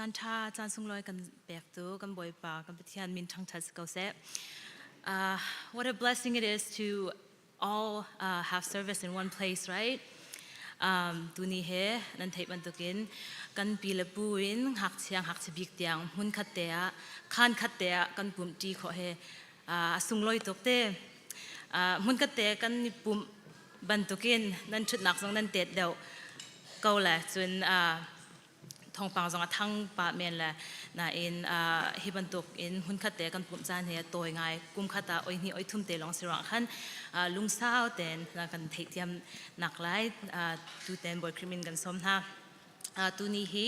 Caan ṭha, caan sunglawi kan pektu kan Bawipa, kan Pathian min ṭhangṭhat si ko seh. What a blessing it is to all have service in one place, right? Tuni he nan theih bantukin kan pi le pu in ngakchia ngakchia bik tiang hmun khat te ah khaan khat te ah kan pumh ṭi khawh he a sunglawi tuk te. Hmun khat te kan i pumh bantukin nan ṭhutnak zong nan tet deuh ko le cun thawngpang zong a thang pah men le nain hi bantuk in hmunkhat te kan pumh caan hi a tawi ngai kum khat ah oi hnih oi thum te lawng si ruang khan lungsau ten kan theihthiam nak lai tu ten Bawi Khrih min kan sawm hna. Tuni hi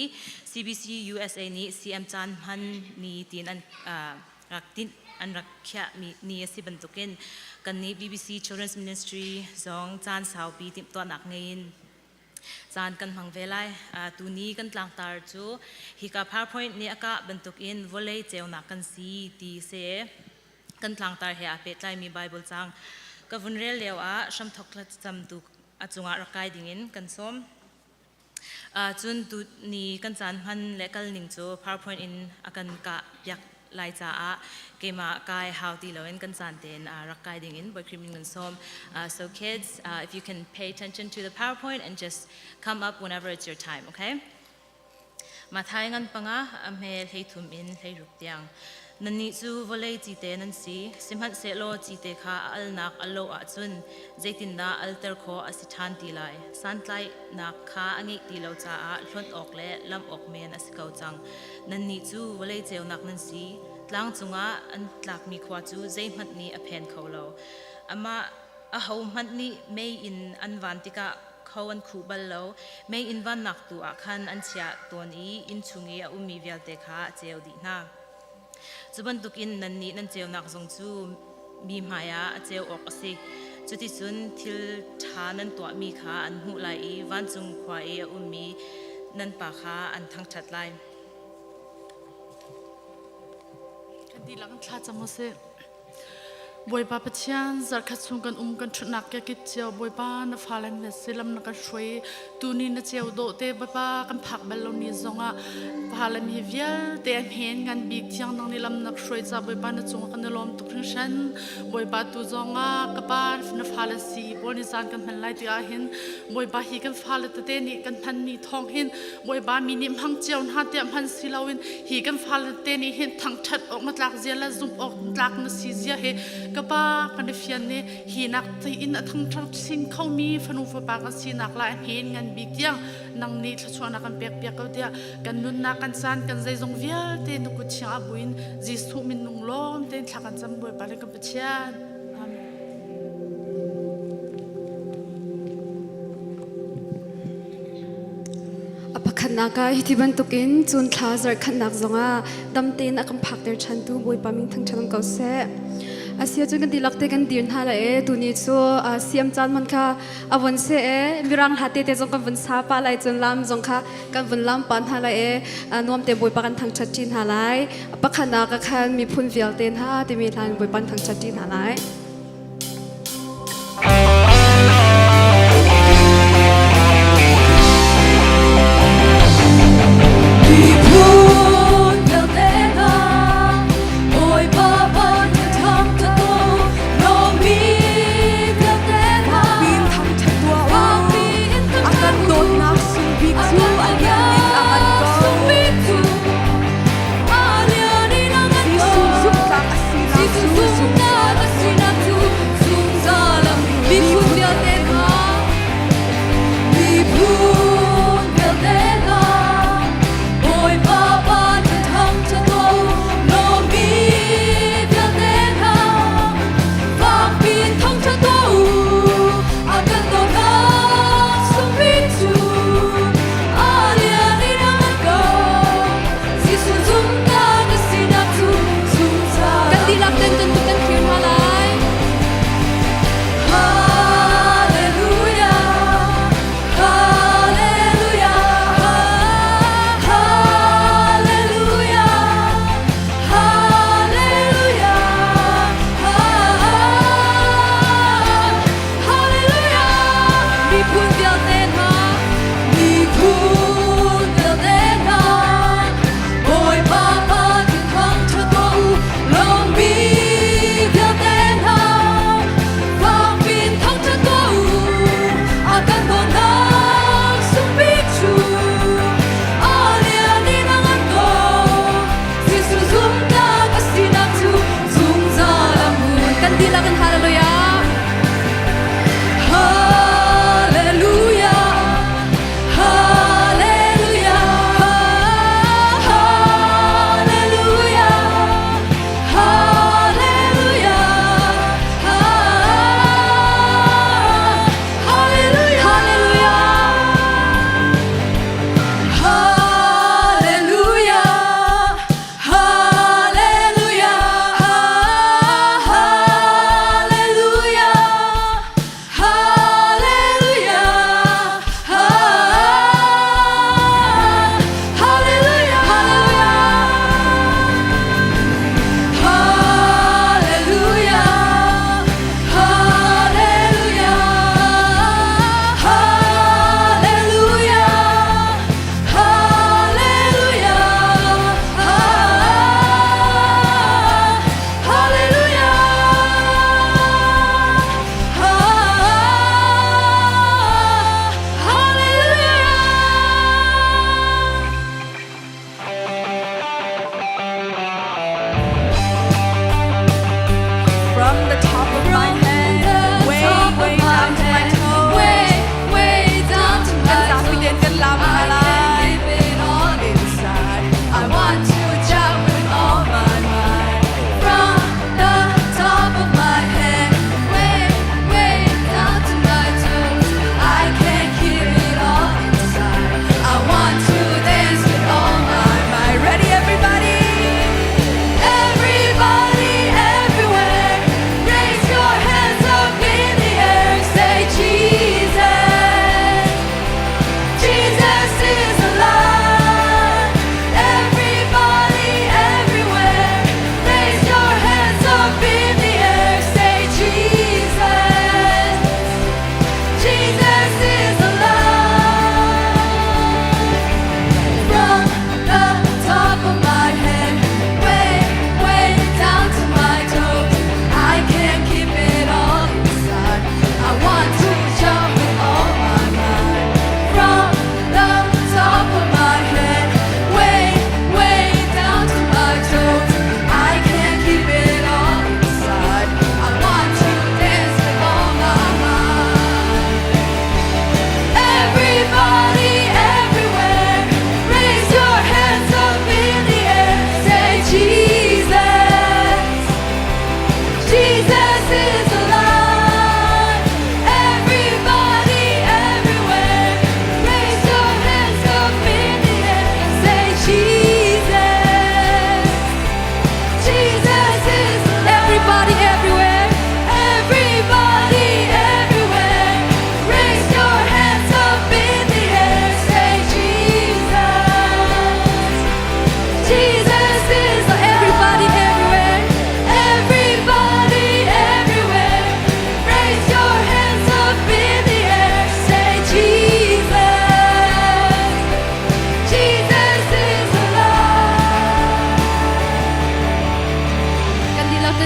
CBC USA nih CM caan hman ni tiin an rak tinh an rak khiah mi ni a si bantukin kan nih BBC Children's Ministry zong caan saupi timhtuahnak ngei in Caan kan hmang ve lai. Tuni kan tlangtar cu hika PowerPoint nih a kah bantukin vawlei ceunak kan si ti si. Kan tlangtar he aa pehtlaimi Bible caang ka vun rel lio ah hramthok thlacamtu a cungah rak kai dingin kan sawm. Cun tuni kan caan hman le kal ning cu PowerPoint in a kan kah piak lai caah keimah kai hau ti loin kan caan tein rak kai ding in Bawi Khrih min kan sawm. So kids, if you can pay attention to the PowerPoint and just come up whenever it's your time, okay? Mathai ngan panga a hme hlei thum in hlei ruk tiang. Nannih cu vawlei cite nan si, sihmanhsehlaw cite kha a alnak a lo ahcun zeitindah alter khawh a si ṭhan ti lai? Santlaihnak kha a ngeih ti lo caah hlonh awk le lamh awk men a si ko cang. Nannih cu vawlei ceunak nan si. Tlang cungah an tlakmi khua cu zeihmanh nih a phen kho lo. Amah ahohmanh nih mei in an van tikah kho an khuh bal lo. Mei in vannak tu ah khan an chiah tawn i inn chung i a ummi vialte kha a ceu dih hna. Cu bantukin nannih nan ceunak zong cu mi hmaiah a ceu awk a si. Cuticun thil ṭha nan tuahmi kha an hmuh lai i vancung khua i a ummi nan Pa kha an thangṭhat lai. Kan dihlak in thla cam u sih. Bawipa Pathian, zarhkhat chung kan um kan ṭhutnak ke kip cio Bawipa na fale na silam na kan hruai tuni na ceu dawh te Bawipa kan phak bal lo ni zongah fale mi vialte a hen ngan bik thiang nang ni lam na hruai ca Bawipa na cung kan i lawm tuk hringhran Bawipa tu zongah ka pa na fale si pawl ni caan kan hman lai ti ah hin Bawipa hi kan fale tete nih kan hman ni thawng hin Bawipa mi nih hmang cio hna tiah hman si loin hi kan fale te nih hin thangṭhat awk na tlak zia le zumh awk tlak na si zia hi ka pa kan i fian ni hi nak in a thangṭhat sin khomi fanu fapa kan sinak lai hen ngan bik tiang nang nih thluachuahnak kan pek piak ko tiah kan nunnak kan caan kan zeizong vialte na kut thiang ah buin Jesuh min nung lawm tein thla kan cam Bawipa le kan Pathian. Amen. A pakhatnak ah hiti bantukin cun thla zarhkhatnak zongah dam tein a kan phakter ṭhantu Bawipa min thangṭhat um ko seh. Asia cun kan dihlak te kan dir hna la e tuni cu siam caan man kha a vun se e mirang hla te te zong kan vun sa pa lai cun lam zong kha kan vun lam pa hna lai e nuam te Bawipa kan thangṭhat ṭi hna lai. Pakhatnak ah khan miphun vialte hna timi hla in Bawipa kan thangṭhat ṭi hna lai. Miphun vialte hna, Bawipa van thangṭhat u, Romi vialte hna, Min thangṭhat tuah u. A kan dawtnak sung bik cu a lian in a ngan ko. Jesuh zumhtlak a sinak cu zungzal.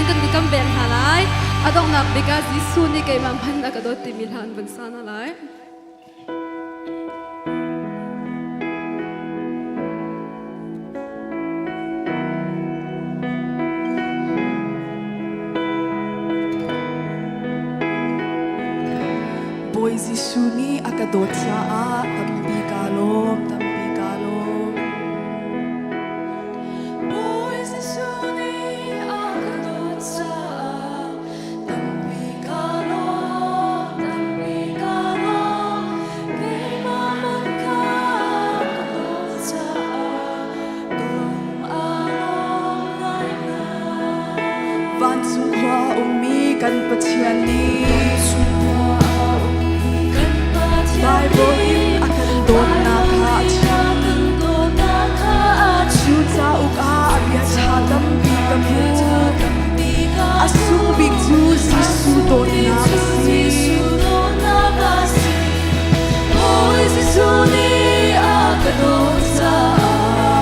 cun kan kan beng hna lai. A donghnak bik ah Jesuh nih keimah hmanh a ka dawt timi hla an van sa hna lai. Bawi Jesuh nih a ka dawt caah tampi kaa lawm, tampi kaa lawm. Bawi Jesuh nih a ka dawt caah tampi kaa lawm, tampi kaa lawm. Keimah hmanh kha a ka dawt caah tung aa lawm ngaingai. Vancung khua a ummi kan Pathian nih Baibal in a kan dawtnak kha a chim. Cu cauk ah a bia ṭha tampi ka hmuh. A sung bik cu Jesuh dawtnak a si. Bawi Jesuh nih a ka dawt caah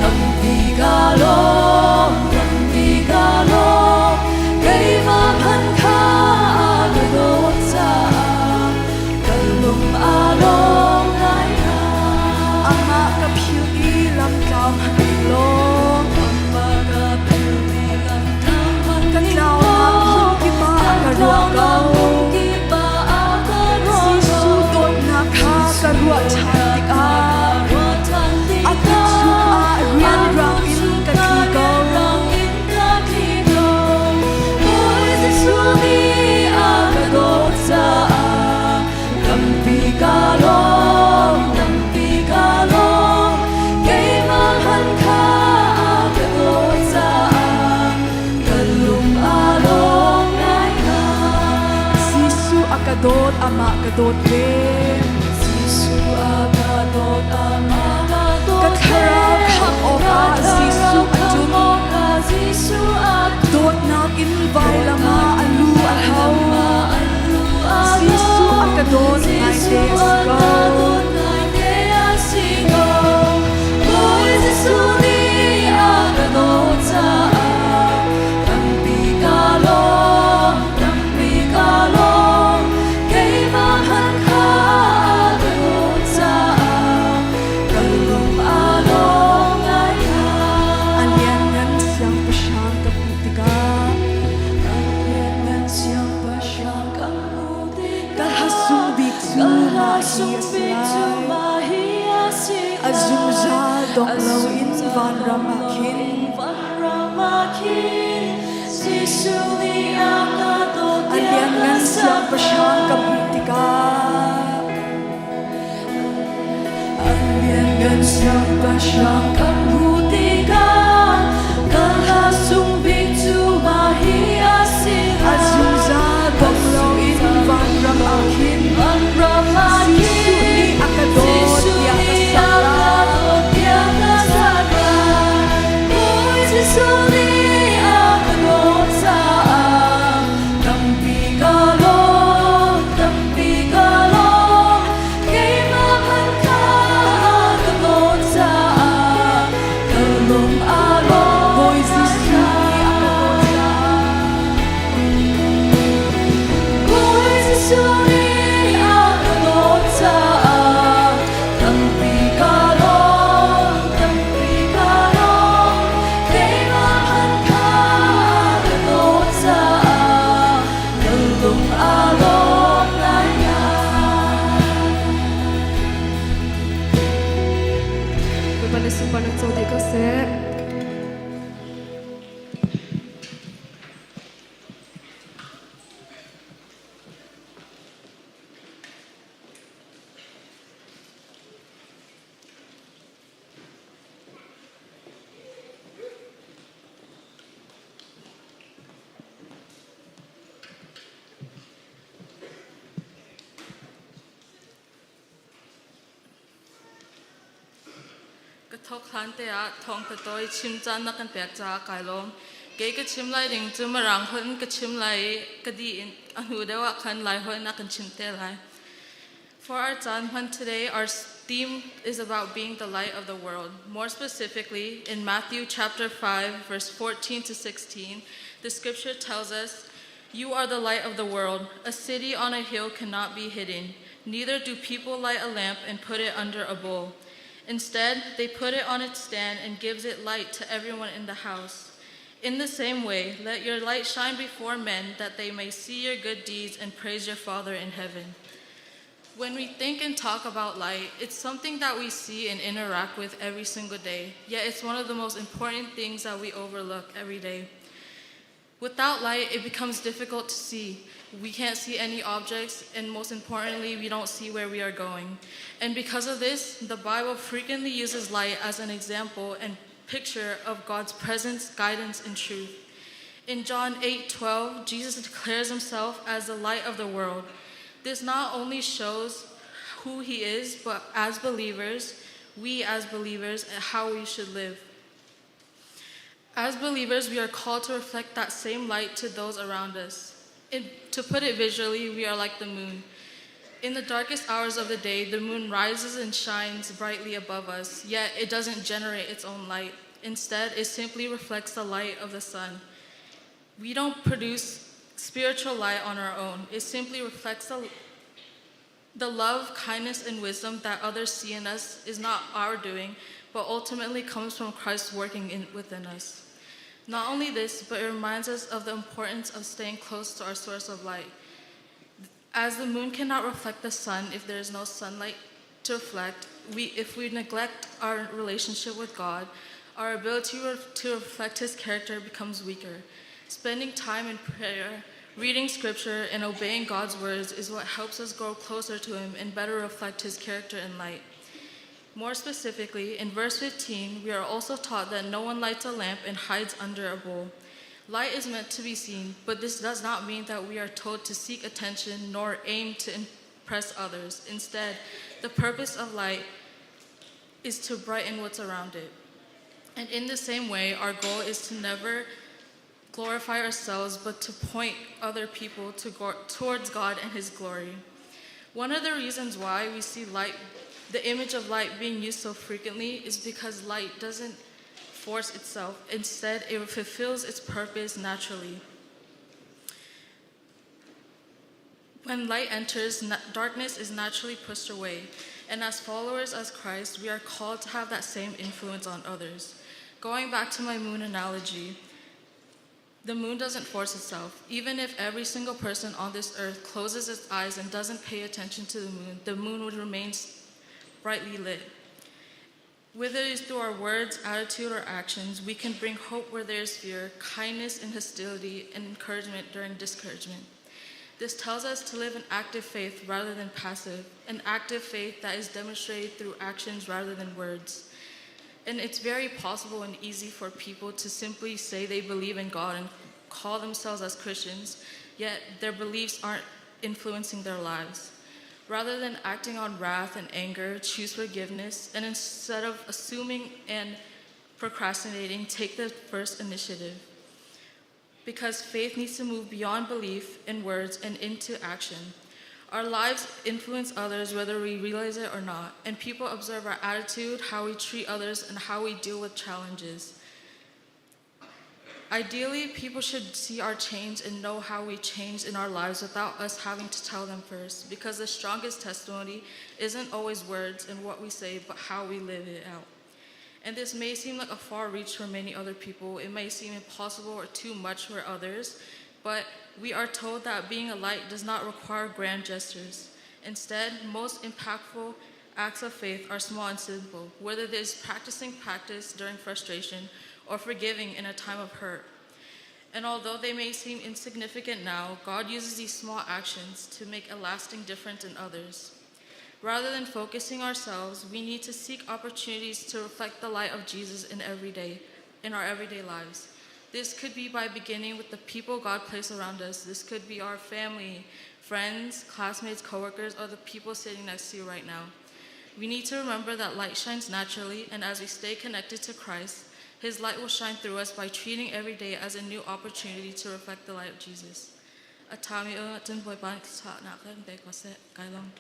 tampi kaa lawm, tampi kaa lawm. Keimah hmanh kha a ka dawt caah ka lung aa lawm ngaingai. Amah ka philh i lamtlau hmanh law Amah ka philh i lamtlau hmanh ka tlaunak hmun kip ah a ka ruah ko. Jesuh dawtnak kha ka ruah ṭhan tikah a kut chungah rianrang in ka tli ko. Tampi ka lawm, tampi ka lawm, keimah hmanh kha a ka dawt caah ka lung aa lawm ngaingai. Jesuh a ka dawt, amah ka dawt ve. Jesuh a ka dawt, amah ka dawt Ka thlarau khamh awkah Jesuh a ṭum. Dawtnak in vailam ah a lu a hlo. Jesuh a ka dawt ngaite a si ko. Jesuh nih a ka dawt caah tampi ka lawm, tampi ka lawm. Keimah hmanh kha a ka dawt caah ka lung aa lawm ngaingai. A lianngan siangpahrang ka hmuh tikah A lianngan siangpahrang ka hmuh tikah ka hla sung bik cu mah hi a si lai. A zungzal dong loin vanram ah khin a lianngan siangpahrang ka hmuh tikah A lianngan siangpahrang ka hmuh tikah ka hla sung bik cu mah hi a si a lai. zungzal dong loin vanram ah khin Vanram ah Jesuh nih khin a ka dawt Jesuh tiah ka nih sak a ka lai. dawt tiah ka sak lai. Bawi Jesuh nih a ka dawt caah tampi ka lawm, tampi ka lawm. Keimah hmanh kha a ka dawt caah ka lung aa lawm Bawi Jesuh nih a ka dawt caah Bawi Jesuh nih a ka dawt caah tampi ka lawm, tampi ka lawm. Keimah hmanh kha a ka dawt caah ka lung aa lawm ngaingai. Bawipa na sunparnak co dih ko seh. Ka thawk hlan te ah thawng tatawi chim caan na kan pek caah kai lawm. Kei ka chim lai ding cu Mirang holh in ka chim lai i ka dih in a hnu deuh ah khan Lai holh in a kan chim te lai. For our caan hman today, our theme is about being the light of the world. More specifically, in Matthew chapter 5, verse 14 to 16, The scripture tells us, You are the light of the world. A city on a hill cannot be hidden. Neither do people light a lamp and put it under a bowl. Instead, they put it on its stand and gives it light to everyone in the house. In the same way, let your light shine before men that they may see your good deeds and praise your Father in heaven. When we think and talk about light, it's something that we see and interact with every single day, yet it's one of the most important things that we overlook every day. Without light, it becomes difficult to see. We can't see any objects, and most importantly, we don't see where we are going. And because of this, the Bible frequently uses light as an example and picture of God's presence, guidance, and truth. In John 8 12, Jesus declares himself as the light of the world. This not only shows who he is, but as believers, we as believers, how we should live. As believers, we are called to reflect that same light to those around us. To put it visually, we are like the moon. In the darkest hours of the day, the moon rises and shines brightly above us, yet it doesn't generate its own light. Instead, it simply reflects the light of the sun. We don't produce spiritual light on our own. It simply reflects the love, kindness, and wisdom that others see in us is not our doing, but ultimately comes from Christ working within us. Not only this, but it reminds us of the importance of staying close to our source of light. As the moon cannot reflect the sun if there is no sunlight to reflect, if we neglect our relationship with God, our ability to reflect His character becomes weaker. Spending time in prayer, reading scripture, and obeying God's words is what helps us grow closer to Him and better reflect His character and light. More specifically, in verse 15, we are also taught that no one lights a lamp and hides under a bowl. Light is meant to be seen, but this does not mean that we are told to seek attention nor aim to impress others. Instead, the purpose of light is to brighten what's around it. And in the same way, our goal is to never glorify ourselves, but to point other people towards God and His glory. One of the reasons why we see light, the image of light being used so frequently, is because light doesn't force itself. Instead, it fulfills its purpose naturally. When light enters, darkness is naturally pushed away. And as followers of Christ, we are called to have that same influence on others. Going back to my moon analogy, the moon doesn't force itself. Even if every single person on this earth closes its eyes and doesn't pay attention to the moon would remain brightly lit. Whether it is through our words, attitude, or actions, we can bring hope where there is fear, kindness in hostility, and encouragement during discouragement. This tells us to live an active faith rather than passive, an active faith that is demonstrated through actions rather than words. And it's very possible and easy for people to simply say they believe in God and call themselves as Christians, yet their beliefs aren't influencing their lives. Rather than acting on wrath and anger, choose forgiveness, and instead of assuming and procrastinating, take the first initiative. Because faith needs to move beyond belief and words and into action. Our lives influence others whether we realize it or not, and people observe our attitude, how we treat others, and how we deal with challenges. Ideally, people should see our change and know how we changed in our lives without us having to tell them first, because the strongest testimony isn't always words and what we say, but how we live it out. And this may seem like a far reach for many other people. It may seem impossible or too much for others, but we are told that being a light does not require grand gestures. Instead, most impactful acts of faith are small and simple, whether it is practicing practice during frustration or forgiving in a time of hurt. And although they may seem insignificant now, God uses these small actions to make a lasting difference in others. Rather than focusing ourselves, we need to seek opportunities to reflect the light of Jesus in our everyday lives. This could be by beginning with the people God placed around us. This could be our family, friends, classmates, coworkers, or the people sitting next to you right now. We need to remember that light shines naturally, and as we stay connected to Christ, his light will shine through us by treating every day as a new opportunity to reflect the light of Jesus. Atami o tin Bawipa nih nak pe ko seh kai lawm.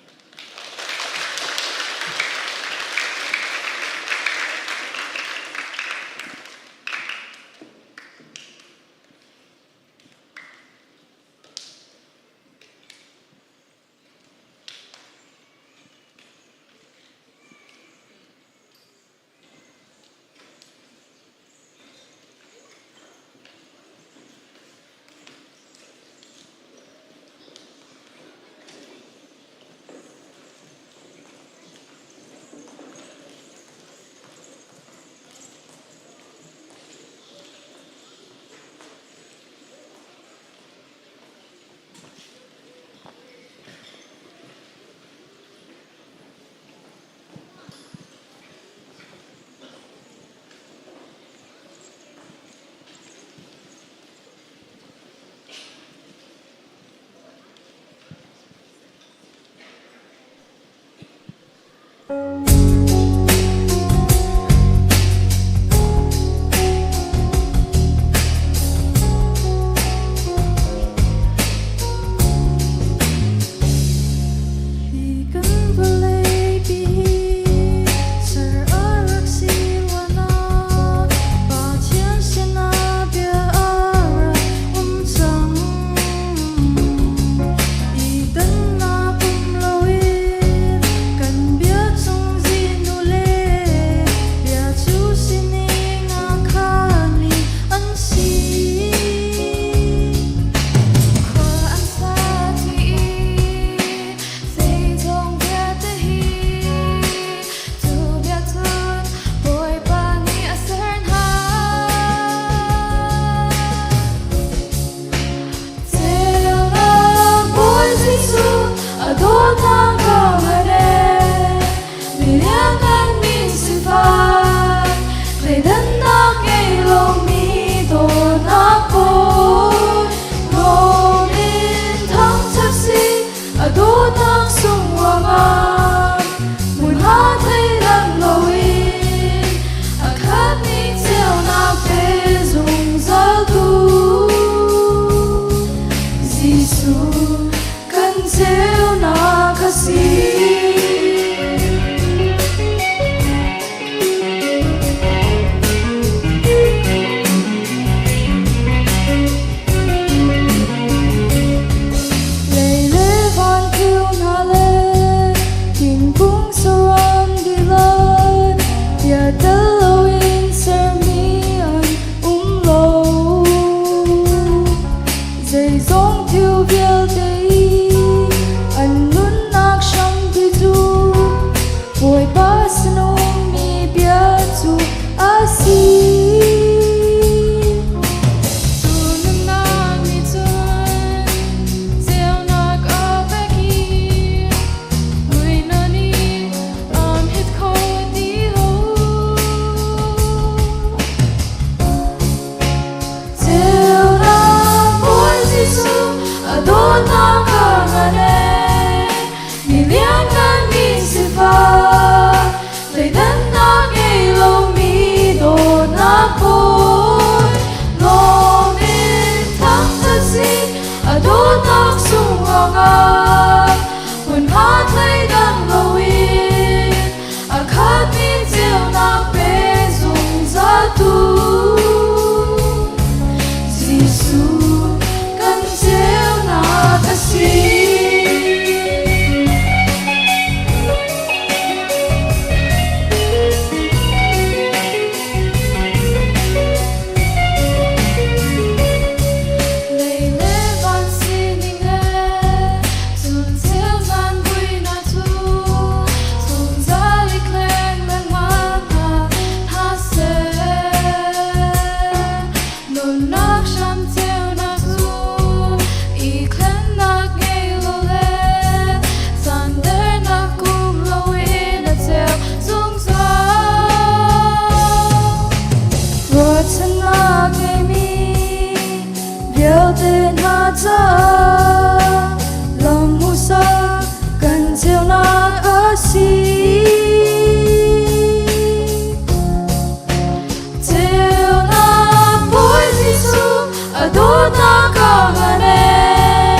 A dawtnak ka ngan ee, milianngan mi sifak, thleidannak ngei lomi dawtnak pawl. Lawm in thangṭhat si, a dawtnak sung ruangah, hmunhma thleidan loin a khatmi ceunak pe zungzal tu. Jesuh kan ceunak a si. Lei le van thil hna le thingkung saram dihlak bia tel loin sermi an um lo. Zeizong thil vialte i an nunnak hrampi cu Bawipa sinummi bia cu a si. Cu nunnak nih cun ceunak a pek i muihnak nih aan hit kho ti lo. Ceunak Bawi Jesuh a dawtnak a ngan ee, mi lianngan mi sifak, thleidannak ngei lomi dawtnak pawl. Lawm in thangṭhat si a dawtnak sung ruangah, hmunhma thleidan loin a khatmi ceunak pe zungzal tu. Jesuh kan ceunak a si. Lei le van sining he cun ceu zan vuinak cu zungzal i thleng lengmang hna hna seh. Nunnak hram ceunak cu i thlennak ngei lo le sandernak um loin a ceu zungzal. Ruahchannak ngeimi vialte hna caah lam hmuhsak kan ceunak a si. Ceunak Bawi Jesuh a dawtnak a ngan ee,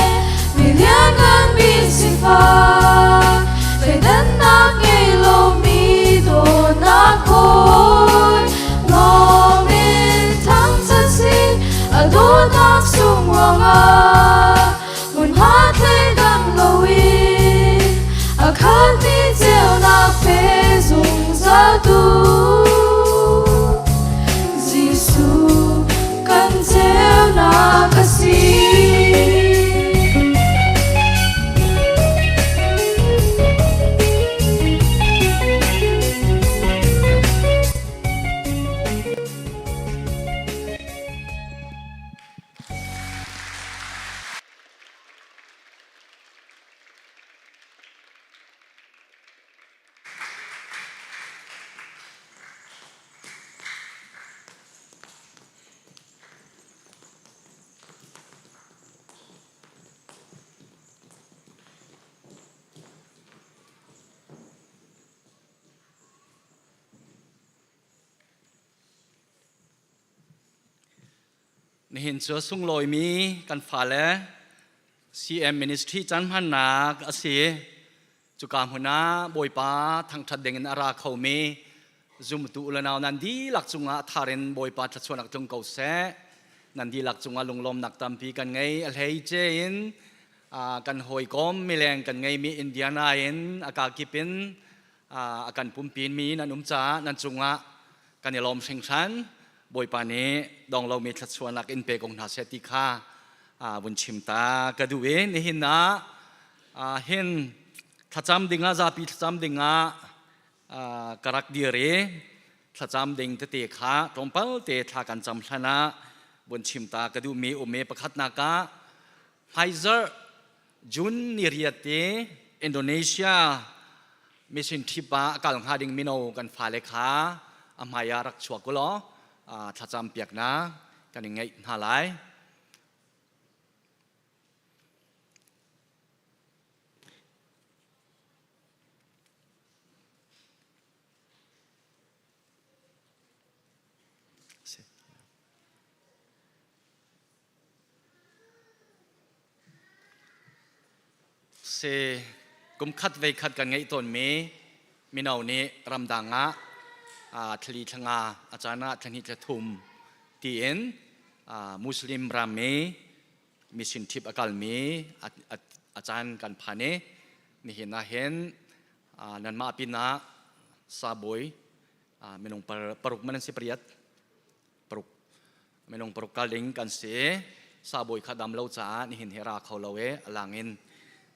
mi lianngan mi sifak, thleidannak ngei lomi dawtnak hawi. Lawm in thangṭhat si a dawtnak sung ruangah, hmunhma thleidan loin a khatmi ceunak pe zungzal tu. Jesuh kan ceunak a si. Nihin cu a sunglawimi kan fale CM Ministry caan hmannak a si. Cuka hmun ah Bawipa thangṭhat dingin a ra khomi zumtu u le nau nan dihlak cungah thar in Bawipa thluachuahnak tlung ko seh. Nan dihlak cungah lunglawmnak tampi kan ngei. A hleice in kan hawikom mileng kan ngeimi Indiana in a kakip in a kan pumpinmi nan um caah nan cungah kan i lawm hringhran. Bawipa nih dong lomi thluachuahnak in pe ko hna seh ti kha vun chim ta ka duh i nihin ah hin thlacam dingah zapi thlacam dingah ka rak dir i thlacam ding tete kha tlawmpal te thla kan cam hlan ah vun chim ta ka duhmi um i pakhatnak ah hmaizarh. June ni riat te Indonesia mission trip ah a kal hnga ding mino kan fale kha a hmai ah rak chuak u law thlacam piaknak kan i ngeih hna lai. Si kum khat vei khat kan ngeih tawnmi mino nih ramdang ah thlali thlanga a caan ah thlahnih thlathum tiin Muslim ram i mission trip a kalmi a caan kan phan i nihin ah hin nanmah pinah sabawi minung paruk man an si pariat paruk minung paruk kal ding kan si sabawi kha dam lo caah nihin hi ra kho lo e alang in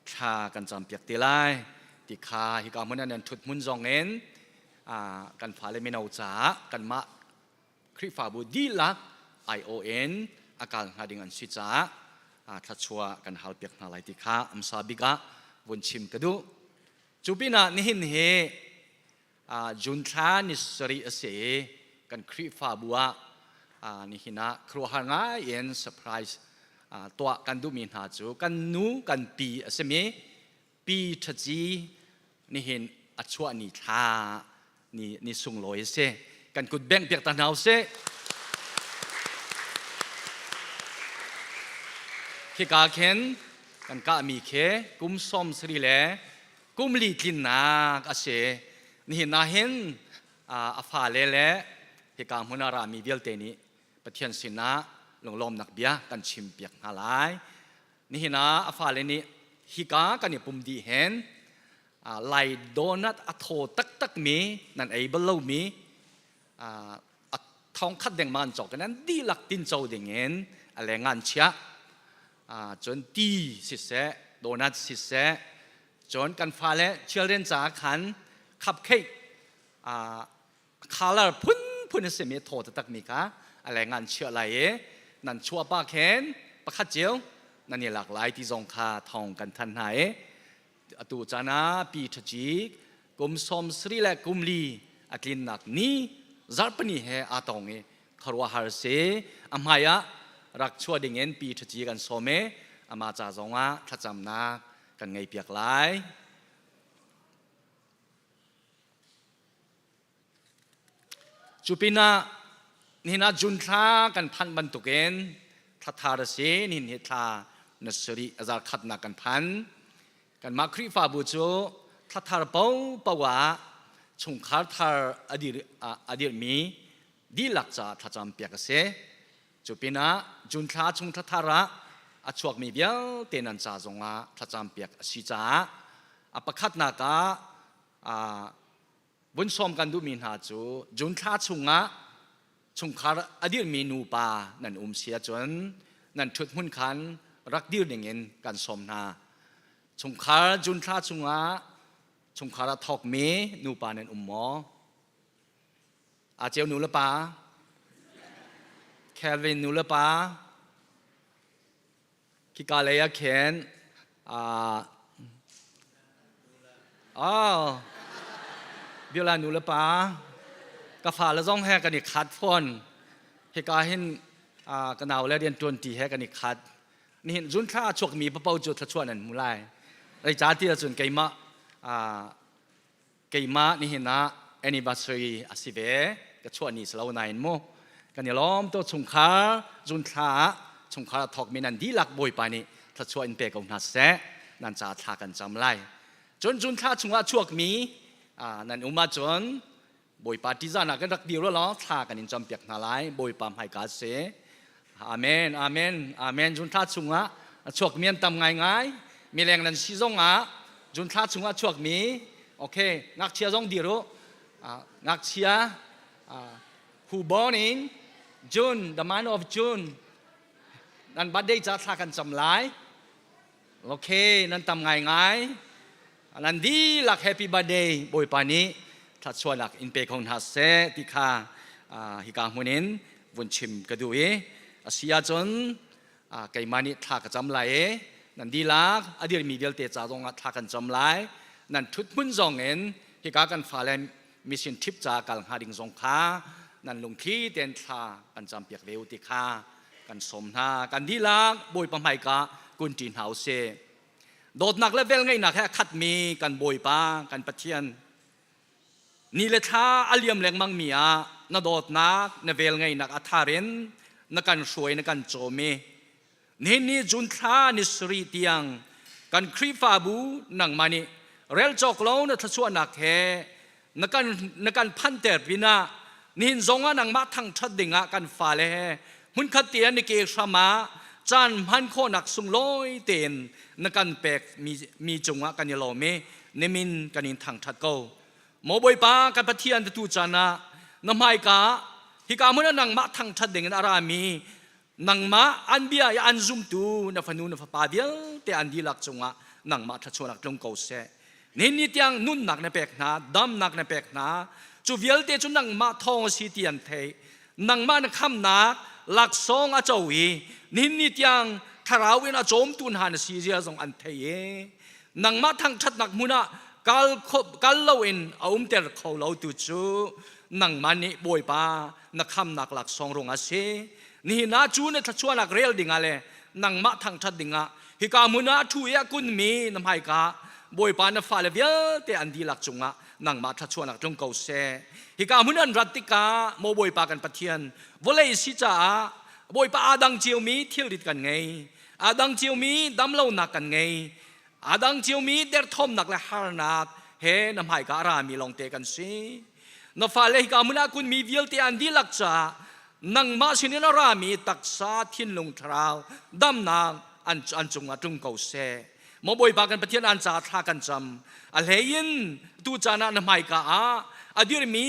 thla kan cam piak te lai ti kha hika hmun an thut hmun zong in kan fale mino caah kanmah Khrihfabu dihlak ION a kal hnga ding an si caah thluachuah kan hal piak hna lai ti kha amsa bik ah vun chim ka duh. Cu pinah nihin hi June thla ni sarih a si i kan Khrihfabu ah nihin ah khuaruahhar ngai in surprise tuah kan duhmi hna cu kan nu kan pi a simi pi ṭhaci nihin a chuah ni thla ni ni sunglawi a si kan kut bengh piak ta hna usih khika khin kan kahmi khi kum sawm sari le kum li tlinnak a si nihin ah hin a fale le hika hmun ah rami vialte nih Pathian sinah lunglawmnak bia kan chim piak hna lai nihin ah a fale nih hika kan i pum dih hen Lai donut a thaw taktak mi nan ei bal lomi a thong khat deng ma an cawk in an dihlak tinco ding in a leng an chiah cun ti siseh donut siseh cun kan fale children caah khan cupcake color phunphun a simi thaw taktak mi kha a leng an chiah lai i nan chuah pa khin pakhat cio nan i lak lai ti zong kha thawng kan than hna i atu caan ah pi ṭhaci kum sawm sari le kum li a tlinnak ni zarhpini he aa tong i khuaruahhar si a hmai ah rak chuah ding in pi ṭhaci kan sawm i amah ca zong ah thlacamnak kan ngei piak lai. Cu pinah nihin ah June thla kan phanh bantukin thla thar a si nihin hi thla na sarih a zar khatnak kan phan. Kanmah Khrihfabu cu thla thar paohpaoh ah chungkhar thar a dir a dirhmi dihlak caah thlacam piak a si. Cu pinah June thla chung thla thar ah a chuakmi vialte nan ca zongah thlacam piak a si caah a pakhatnak ah vun sawm kan duhmi hna cu June thla chungah chungkhar a dirhmi nupa nan um si ahcun nan ṭhut hmun khan rak dir dingin kan sawm hna. Chungkhar June thla chungah chungkhar a thawkmi nupa nan um maw? A ceu nu le pa Kelvin nu le pa Khika lei ah khin oh Biola nu le pa ka fale zong he kan i khat fawn. Hika hin ka nau le rian ṭuanṭi he kan i khat. Nihin zun thla a chuakmi papo cu thluachuah nan hmu lai. Zeicahtiah cun keimah Keimah nihin ah anniversary a si ve ka chuah ni si lo nain mu kan i lawm to chungkhar zun thla ah chungkhar a thawkmi nan dihlak Bawipa nih thluachuah in pe ko hna seh nan ca thla kan cam lai cun zun thla chungah chuakmi nan um ahcun Bawipa ṭihzahnak kan rak dir law thla kan in campiak hna lai Bawipa hmaika si Amen amen amen zun thla chungah a chuakmi an tam ngaingai mileng nan si zongah zun thla chungah chuakmi okay ngakchia zong dir u ngakchia who born in June the month of June nan birthday ca thla kan cam lai Okay, nan tam ngaingai. Nan dihlak happy birthday Bawipa nih thluachuahnak in pe ko hna seh ti kha hika hmun in vun chim ka duh i a si ahcun keimah nih thla ka cam lai i Nan dihlak a dirmi vialte ca zong ah thla kan cam lai. Nan ṭhut hmun zong in hika kan fale mission trip ca kal hnga ding zong kha nan lungthli tein thla kan campiak ve u ti kha kan sawm hna. Kan dihlak Bawipa hmaika kun ṭi hna usih. Dawtnak le velngeihnak he a khatmi kan Bawipa, kan Pathian, Ni le thla a liam lengmangmi ah na dawtnak, na velngeihnak a thar in na kan hruai, na kan cawm i nihin ni June thla ni sarih tiang kan Khrihfabu nangmah nih rel cawk lo na thluachuahnak he na kan na kan phanter pinah nihin zongah nangmah thangṭhat dingah kan fale he hmunkhat te ah na ke hram ah caan hman khawhnak sunglawi tein na kan pek mi, mi cungah kan i lawm i nimin kan in thangṭhat ko. Maw Bawipa kan Pathian tu caan ah na hmaika hika hmun ah nangmah thangṭhat dingin a rami nangmah an bia i an zumtu na fanu na fapa vialte an dihlak cungah nangmah thluachuahnak tlung ko seh. Nihin ni tiang nunnak na pek hna, damnak na pek hna, cu vialte cu nangmah thawng a si ti an theih. Nangmah na khamnak laksawng a co i nihin ni tiang thlarau in a cawmtu hna na si zia zong an thei i nangmah thangṭhatnak hmun ah kal, kal loin a umter kho lo tu cu nangmah nih Bawipa na khamnak laksawng rung a si. Nihin ah cu na thluachuahnak rel dingah le nangmah thangṭhat dingah hika hmun ah ṭhu i a kunmi na hmaika Bawipa na fale vialte an dihlak cungah nangmah thluachuahnak tlung ko seh. Hika hmun an rat tikah maw Bawipa kan Pathian vawlei si caah Bawipa aa dang ciomi thilrit kan ngei. Aa dang ciomi damlonak kan ngei. Aa dang ciomi derthawmnak le harnak he na hmaika a rami lawngte kan si. Na fale hika hmun ah kunmi vialte an dihlak caah nangmah sinin a rami taksa thinlung thlarau damnak an, an cungah tlung ko seh. Maw Bawipa kan Pathian an caah thla kan cam. A hlei in tu caan ah na hmaika ah a dirmi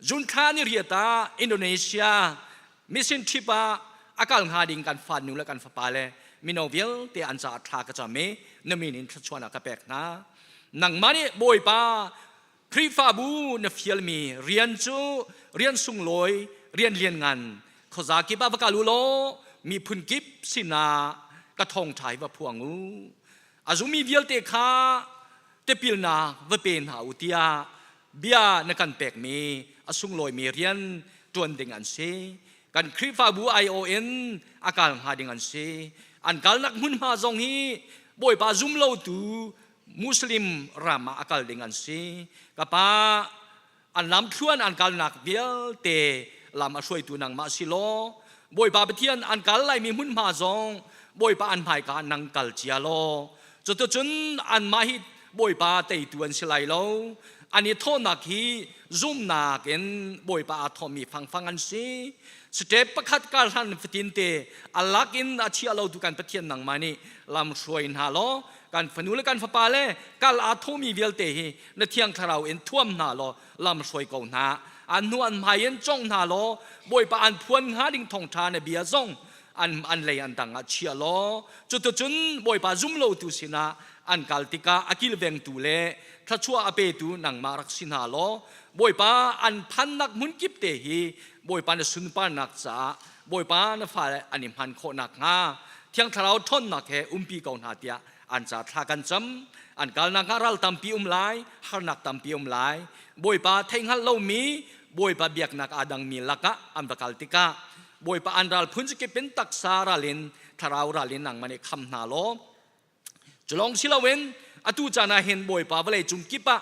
Zunthla ni riat ah Indonesia mission trip ah a kal hnga ding kan fanu le kan fapa le mino vialte an caah thla ka cam i na min in thluachuahnak ka pek hna. Nangmah nih Bawipa Khrihfabu na fialmi rian cu rian sunglawi rian lianngan khuaza kip ah va kal u law miphun kip sinah ka thawngṭha hi va phuang u. A zummi vialte kha tipilnak va pe hna u tiah bia na kan pekmi a sunglawimi rian ṭuan ding an si. Kan Khrihfabu aiawh in a kal hnga ding an si. An kalnak hmunhma zong hi Bawipa zum lotu Muslim ram ah a kal ding an si. Ka pa an lamthluan an kalnak vialte lam a hruaitu nangmah si law Bawipa Pathian an kal laimi hmunhma zong Bawipa an hmaika nang kal cia law cuticun anmah hi Bawipa teitu an si lai lo an i thawhnak hi zumnak in Bawipa aa thawhmi fangfang an si step pakhat kar hlan fatin te a lak in a chia lo tu kan Pathian nangmah nih lam hruai hna law kan fanu le kan fapa le kal aa thawhmi vialte hi na thiang thlarau in thuam hna law lam hruai ko hna an hnu an hmai in cong hna law bawipa an phuan hnga ding thawngṭha na bia zong an an lei an dang ah chia law cuticun bawipa zum lotu sinah an kal tikah a kilvengtu le thluachuah a petu nangmah rak si hna law bawipa an phannak hmun kip te hi bawipa na sunparnak caah bawipa na fale an i hman khawh nakhnga thiang thlarau ṭhawnnak he umpi ko hna tiah an ca thla kan cam an kalnak ah ral tampi um lai harnak tampi um lai bawipa theihhngalh lomi bawipa biaknak aa dangmi lakah an va kal tikah bawipa an ral phun kip in taksa ral in thlarau ral in nangmah nih kham hna law culong si loin atu caan ah hin bawipa vawlei cung kip ah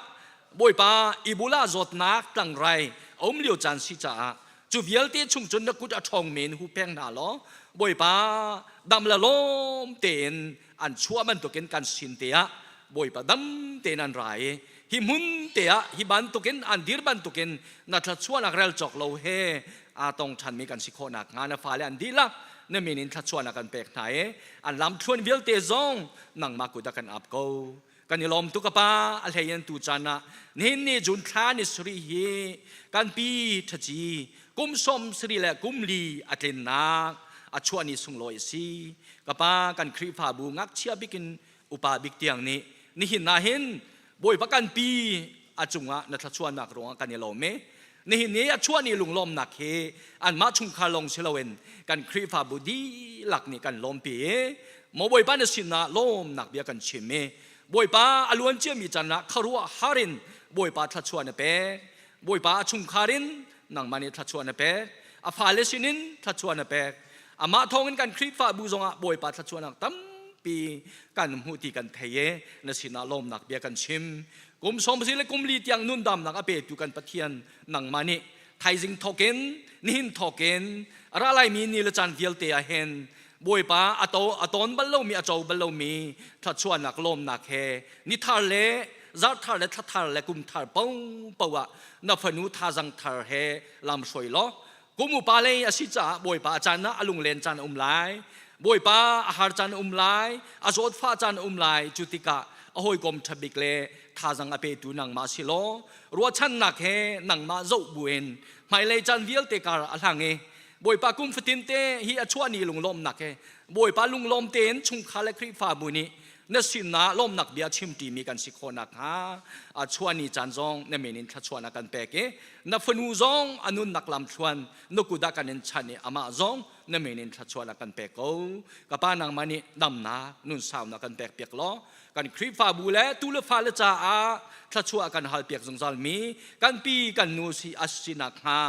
bawipa Ebola zawtnak tlangrai a um lio caan si caah cu vialte chung cun na kut a ṭhawng men hu peng hna law bawipa dam le lawm tein an chuah bantukin kan sin te ah bawipa dam tein an ra i hi hmun te ah hi bantukin an dir bantukin na thluachuahnak rel cawk lo he aa tong ṭhanmi kan si khawh nakhnga na fale an dihlak na min in thluachuahnak kan pek hna i an lamthluan vialte zong nangmah kut ah kan ap ko kan i lawm tuk a pa a hlei in tu caan ah nihin ni June thla ni sarih hi kan pi ṭhaci kum 70 le kum li a tlinnak a chuah ni sunglawi a si ka pa kan Khrihfabu ngakchia bik in upa bik tiang nih nihin ah hin Bawipa kan pi a cungah na thluachuahnak ruangah kan i lawm i nihin ni a chuah ni lunglawmnak hi anmah chungkhar lawng si loin kan Khrihfabu dihlak nih kan lawmpi i. Maw Bawipa na sinah lawmnak bia kan chim i Bawipa a luan ciami caan ah khuaruah har in Bawipa thluachuah na pek. Bawipa a chungkhar in nangmah nih thluachuah na pek. A fale sinin thluachuah na pek. Amah thawngin kan Khrihfabu zongah Bawipa thluachuahnak tampi kan hmuh ti kan thei i na sinah lawmnak bia kan chim. Kum sawm le kum li tiang nundamnak a petu kan Pathian nangmah nih thaizing thawkin nihin thawkin a ra laimi ni le caan vialte ah hin Bawipa a to a tawn bal lomi a co bal lomi thluachuahnak lawmnak he ni thar le zarh thar le thla thar le kum thar popo ah na fanu thazang thar he lam hruai law kum upa lei a si caah Bawipa a caan ah a lunglen caan a um lai Bawipa a har caan a um lai a zawtfah caan a um lai cu tikah a hawikom ṭha bik le thazang a petu nangmah si law ruahchannak he nangmah zoh buin hmailei caan vialte kar a hlang i Bawipa kum fatin te hi a chuah ni lunglawmnak he Bawipa lunglawm tein chungkhar le Khrihfabu nih na sinah lawmnak bia chim ṭimi kan si khawh nakhnga a chuah ni caan zong na min in thluachuahnak kan pek i na fanu zong a nunnak lamthluan na kut ah kan in chanh i amah zong na min in thluachuahnak kan pek ko. Ka pa nangmah nih damnak nunsaunak kan pek piak law kan Khrihfabu le tu le fale caah thluachuah kan hal piak zungzal mi kan pi kan nu si a si nakhnga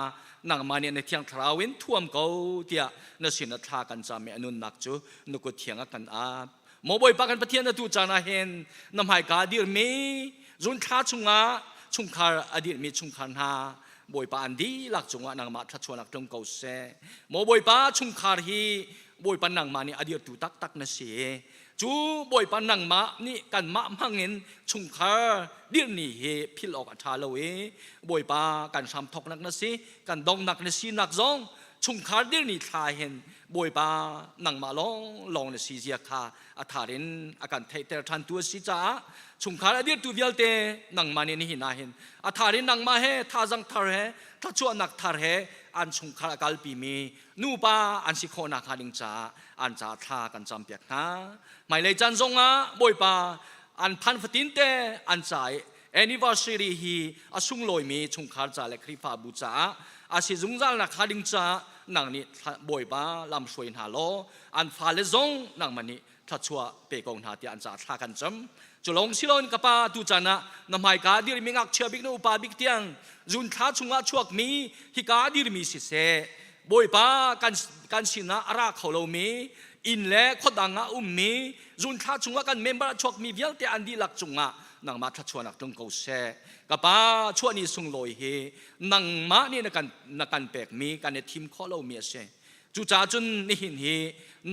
nangmah nih na thiang thlarau in thuam ko tiah na sin ah thla kan cam i a nunnak cu na kut thiang ah kan ap. Maw Bawipa kan Pathian atu caan ah hin na hmaika a dirmi zunthla chungah chungkhar a dirmi chungkhar hna Bawipa an dihlak cungah nangmah thluachuahnak tlung ko seh. Maw Bawipa chungkhar hi Bawipa nangmah nih a dirtu taktak na si. Cu Bawipa nangmah nih kanmah hmangin chungkhar dirhni hi philh awk a ṭha lo i Bawipa kan hram thawknak na si, kan donghnak na sinak zong chungkhar dirhni thla hin Bawipa nangmah lawng lawng na si zia kha a thar in a kan theihter ṭhantu a si caah chungkhar a dirtu vialte nangmah nih nihin ah hin a thar in nangmah he thazang thar he thluachuahnak thar he an chungkhar a kalpimi nupa an si khawh nakhnga ding caah an ca thla kan campiak hna. Hmailei caan zongah Bawipa an phan fatin te an ca i anniversary hi a sunglawimi chungkhar ca le Khrihfabu caah a si zungzal nakhnga ding caah nang nih Bawipa lam hruai hna law an fale zong nangmah nih thluachuah pe ko hna tiah an caah thla kan cam. Cu lawng si loin ka pa tu caan ah na hmaika dirmi ngakchia bik na upa bik tiang zun thla chungah chuakmi hika dirmi siseh Bawipa kan kan sinah a ra kho lomi inn le khuadang ah ummi zun thla chungah kan member a chuakmi vialte an dihlak cungah nangmah thluachuahnak tlung ko seh. Ka pa chuahni sunglawi hi nangmah nih na kan na kan pekmi kan i thim khawh lomi a si. Cucaah cun nihin hi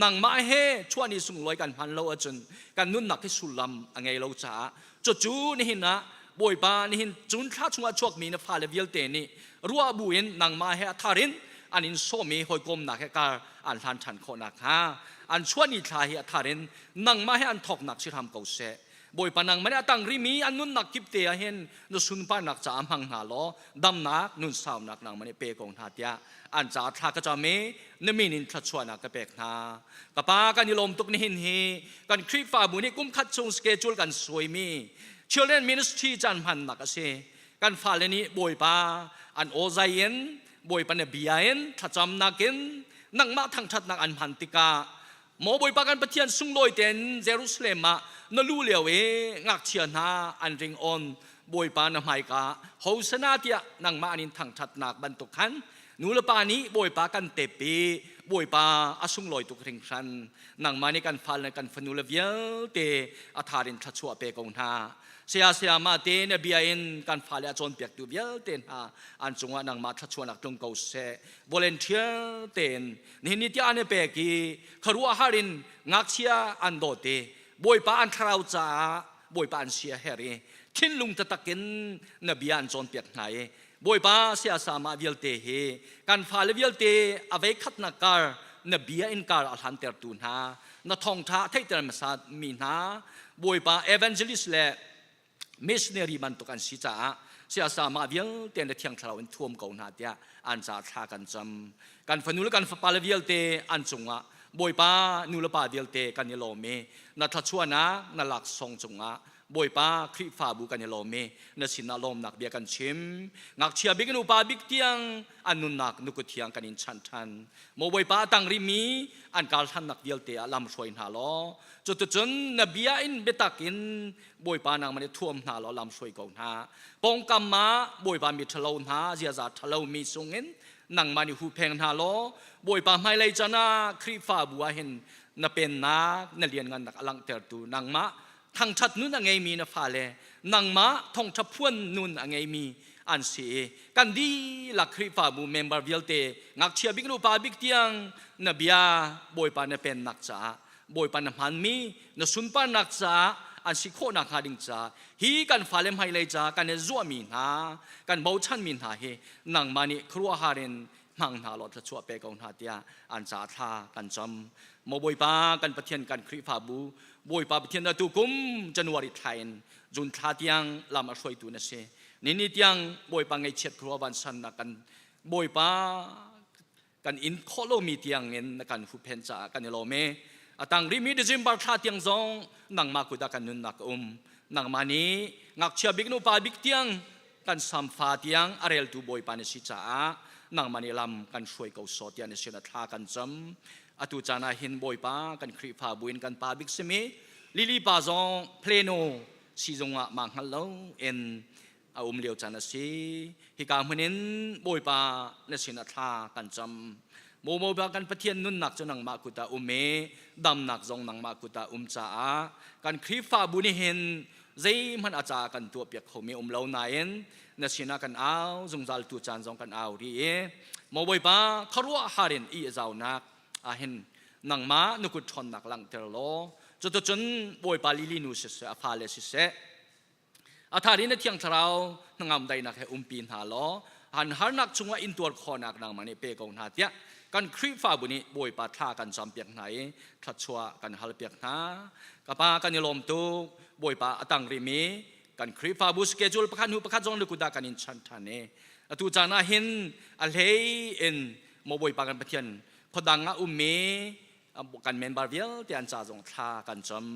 nangmah he chuahni sunglawi kan hman lo ahcun kan nunnak hi sullam a ngei lo caah cucu nihin ah Bawipa nihin cun thla chungah chuakmi na fale vialte nih ruah bu in nangmah he a thar in an in sawm i hawikomnak he kar an hlan ṭhan khawh nakhnga an chuahni thla hi a thar in nangmah he an thawknak si hram ko seh. Bawipa nangmah nih a tang rihmi an nunnak kip te ah hin na sunparnak caah hmang hna law damnak nunsaunak nangmah nih pe ko hna tiah an caah thla ka cam i na min in thluachuahnak ka pek hna. Ka pa kan i lawm tuk nihin hi kan Khrihfabu nih kum khat chung schedule kan suaimi Children Ministry caan hmannak a si. Kan fale nih Bawipa an aw zai in Bawipa na bia in thlacamnak in nangmah thangṭhatnak an hman tikah Maw Bawipa kan Pathian sunglawi tein Jerusalem ah na lu lio i ngakchia hna an ring on Bawipa na hmaika Hosana tiah nangmah an in thangṭhatnak bantuk khan nu le pa nih Bawipa kan tep i Bawipa a sunglawi tuk hringhran nangmah nih kan fale kan fanu le vialte a thar in thluachuah pe ko hna Saya sayama te na bia in kan fale a cawnpiaktu vialte hna an cungah nangmah thluachuahnak tlung ko seh volunteer tein nihin ni tiah an i pek i khuaruahhar in ngakchia an dawt i Bawipa an thlarau caah Bawipa an sia her i thinlung taktak in na bia an cawnpiak hna i Bawipa siasa mah vialte hi kan fale vialte a vei khatnak kar na bia in kar a hlantertu hna na thawngṭha a theihter hmasa mi hna Bawipa evangelist le missionary bantuk an si caah siasa mah vialte na thiang thlarau in thuam ko hna tiah an ca thla kan cam kan fanu le kan fapa le vialte an cungah bawipa nu le pa vialte kan i lawm i na thluachuahnak na laksawng cungah. Bawipa Khrihfabu kan i lawm i na sinah lawmnak bia kan chim. Ngakchia bik in upa bik tiang an nunnak nukut thiang kan in chanh ṭhan. Maw Bawipa a tang rihmi an kar hlannak vialte ah lam hruai hna law cuticun na bia in biatak in Bawipa nangmah nih thuam hna law lam hruai ko hna. Pawngkam ah Bawipa mi ṭhalo hna ziaza ṭhalo mi sungin nangmah nih huhpheng hna law Bawipa hmailei chan ah Khrihfabu ah hin na pennak na lianngannak a langhtertu nangmah thangṭhat nun a ngeimi na fale nangmah thawngṭha phuan nun a ngeimi an si i kan dihlak Khrihfabu member vialte ngakchia bik le upa bik tiang na bia Bawipa na pennak caah Bawipa na hmanmi na sunparnak caah an si khawhnak hnga ding caah hi kan fale hmailei caah kan i zuahmi hna kan bochanmi hna hi nangmah nih khuaruahhar in hmang hna law thluachuah pe ko hna tiah an ca thla kan cam. Maw Bawipa kan Pathian kan Khrihfabu Bawipa Pathian atu kum January thla in June thla tiang lam a hruaitu na si. Nini tiang Bawipa ngaihchiat khua vansannak kan Bawipa kan in khawh lomi tiang in na kan huhphenh caah kan i lawm e. A tang rihmi December thla tiang zong nangmah kut ah kan nunnak a um. Nangmah nih ngakchia bik nupa bik tiang kan samfa tiang a reltu Bawipa na si caah nangmah nih lam kan hruai ko sawh tiah na sin ah thla kan cam. Atu caan ah hin Bawipa kan Khrihfabu in kan pa bik simi Lily pa zong Plano sizung ah ma hngal lo in a um lio caan a si. Hika hmun in Bawipa na sin ah thla kan cam. Bawipa kan Pathian nunnak cu nangmah kut ah um i damnak zong nangmah kut ah um caah kan Khrihfabu nih hin zeihmanh a caah kan tuahpiak khomi um lo nain na sinah kan au zungzal tu caan zong kan au rih i maw Bawipa khuaruahhar in i zaunak ah hin nangmah na kut ṭhawnnak langhter law cuticun Bawipa lili nu siseh a fale siseh a thar in na thiang thlarau hnangam daihnak he umpi hna law han harnak chungah intuar khawhnak nangmah nih pe ko hna tiah kan Khrihfabu nih Bawipa thla kan campiak hna i thluachuah kan halpiak hna. Ka pa kan i lawm tuk. Bawipa a tang rihmi kan Khrihfabu schedule pakhat hnu pakhat zong lukut ah kan in chan ṭhan i atu caan ah hin a hlei in maw Bawipa kan Pathian khuadang ah ummi kan member vialte an ca zong thla kan cam.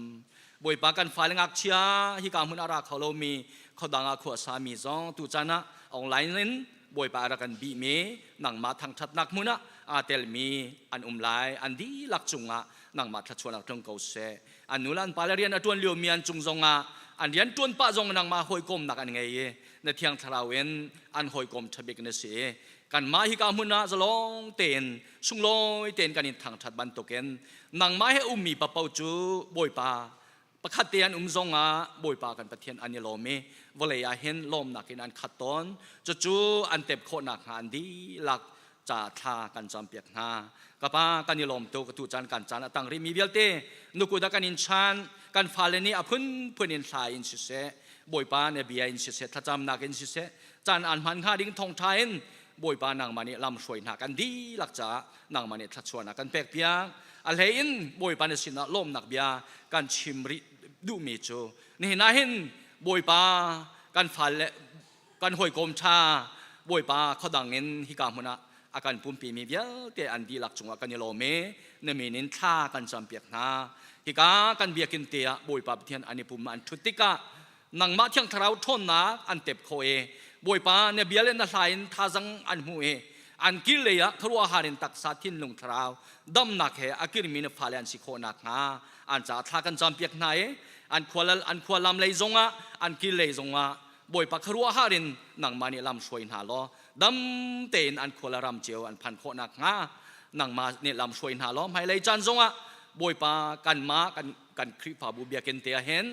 Bawipa kan fale ngakchia hika hmun a ra kho lomi khuadang ah khua sami zong tu caan ah online in Bawipa a rak kan bihmi nangmah thangṭhatnak hmun ah aa telmi an um lai an dihlak cungah nangmah thluachuahnak tlung ko seh an nu le an pale rian a ṭuan liomi an cung zongah an rian ṭuan pah zong nangmah hawikomnak an ngei i na thiang thlarau in an hawikom ṭhabik na si i kanmah hika hmun ah zalong tein sunglawi tein kan in thangṭhat bantukin nangmah he ummi paoh cu Bawipa pakhat te an um zong ah Bawipa kan Pathian an i lawm i vawlei ah hin lawmnak in an khat tawn cucu an tep khawh nakhnga an dihlak ca thla kan campiak hna ka pa kan i lawm tuk tu caan kan caan a tang rihmi vialte nukuda kan in chan kan fale nih a phunphun in thla in siseh Bawipa na bia in siseh thlacamnak in siseh caan an hman hnga ding thawngṭha in Bawipa nangmah nih lam hruai hna kan dihlak caah nangmah nih thluachuahnak kan pek piak a hlei in Bawipa na sinah lawmnak bia kan chim rih duhmi cu nihin ah hin Bawipa kan fale kan hawikom ṭha Bawipa khuadang in hika hmun ah a kan pumpimi vialte an dihlak cungah kan i lawm i na min in thla kan campiak hna hika kan biakinn te ah Bawipa Pathian an i pum an ṭhut tikah nangmah thiang thlarau ṭhawnnak an tep khawh i Bawipa na bia le na hla in thazang an hmuh i an kir lei ah khuaruahhar in taksa thinlung thlarau damnak he a kirmi na fale an si khawh nakhnga an caah thla kan campiak hna i an khua an khua lam lei zongah an kir lei zongah Bawipa khuaruahhar in nangmah nih lam hruai hna law dam tein an khua le ram cio an phan khawh nakhnga nangmah nih lam hruai hna law hmailei caan zongah Bawipa kanmah kan kan Khrihfabu biakinn te ah hin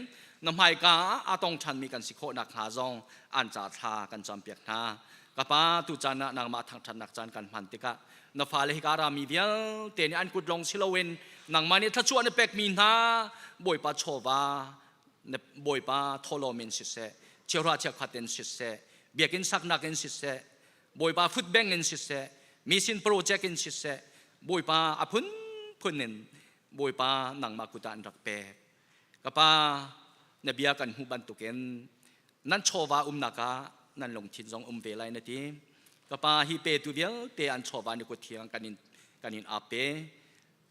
na hmaika ah aa tong ṭhanmi kan si khawh nakhnga zong an ca thla kan campiak hna. Ka pa tu caan ah nangmah thangṭhatnak caan kan hman tikah na fale hika rami vialte nih an kut lawng si loin nangmah nih thluachuah na pekmi hna Bawipa chawva na Bawipa thawhlawm in siseh chiahra chiakhat in siseh biakinn saknak in siseh Bawipa food bank in siseh mission project in siseh Bawipa a phunphun in Bawipa nangmah kut ah an rak pek. Ka pa, na bia kan hmuh bantukin nan chawva umnak ah nan lungthin zong um ve lai na ti. Ka pa hi petu vialte an chawva ni kut thiang kan in kan in ap pe.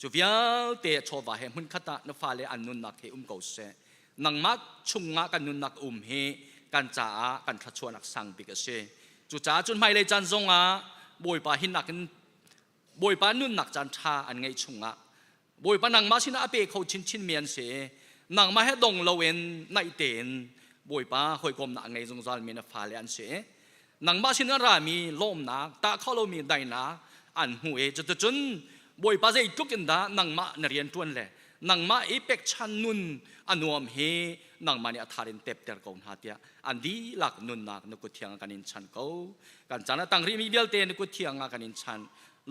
Cu vialte chawva he hmunkhat ah na fale an nunnak he um ko seh. Nangmah chungah kan nunnak um hi kan caah kan thluachuahnak sang bik a si. Cucaah cun hmailei caan zongah Bawipa hinnak in Bawipa nunnak caan ṭha an ngeih chungah Bawipa nangmah sinah a pe kho chinchin mi an si. Nangmah he dong loin naih tein Bawipa hawikomnak a ngei zungzal mi na fale an si. Nangmah sin an rami lawmnak, tah kho lomi daihnak an hmu i cuticun Bawipa zeitluk in dah nangmah na rian ṭuan le nangmah i pekchan nun a nuam hi nangmah nih a thar in tepter ko hna tiah an dihlak nunnak na kut thiang ah kan in chan ko. Kan caan a tang rihmi vialte na kut thiang ah kan in chan.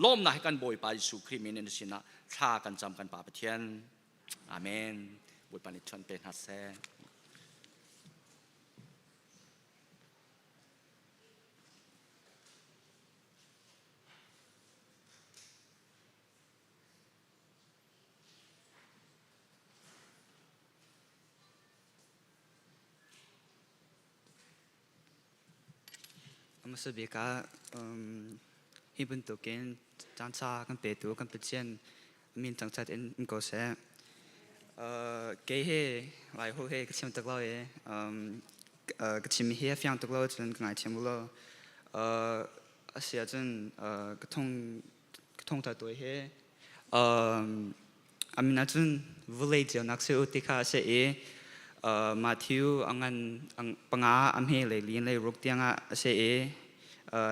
Lawmnak hi kan Bawipa Jesuh Khrih min in na sinah thla kan cam kan Pa Pathian. Amen. Bawipa nih ṭhuan pe hna seh. Hmasa bik ah hi bantukin caanṭha kan petu kan Pathian min thangṭhat in um ko seh. Kei hi Laiholh hi ka thiam tuk lo i ka chim hi a fiang tuk lo cun ka ngaithiam u law. A si ahcun ka thong ka thongtha tawi hi a min ahcun vawlei ceunak si u ti kha a si i Matthew a ngan panga a hme lei li lei ruk tiangah a si i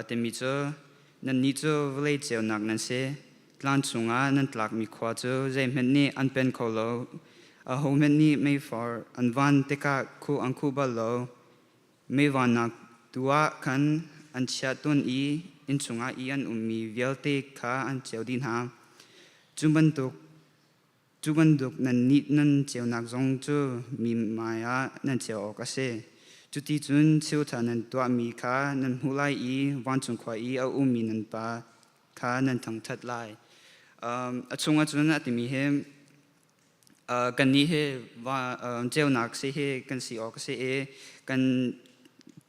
timi cu nannih cu vawlei ceunak nan si. Tlang chungah nan tlakmi khua cu zeihmanh nih an pen kho lo. Ahohmanh nih meifar an van tikah khuh an khuh bal lo. Meivannak tu ah khan an chiah tawn i inn chungah i an ummi vialte kha an ceu dih hna. Cu bantuk nannih nan ceunak zong cu mi hmaiah nan ceu awk a si. Cuticun chiutha nan tuahmi kha nan hmuh lai i vancung khua i a ummi nan Pa kha nan thangṭhat lai. A chungah cun a timi hi kannih hi ceunak si hi kan si awk a si i kan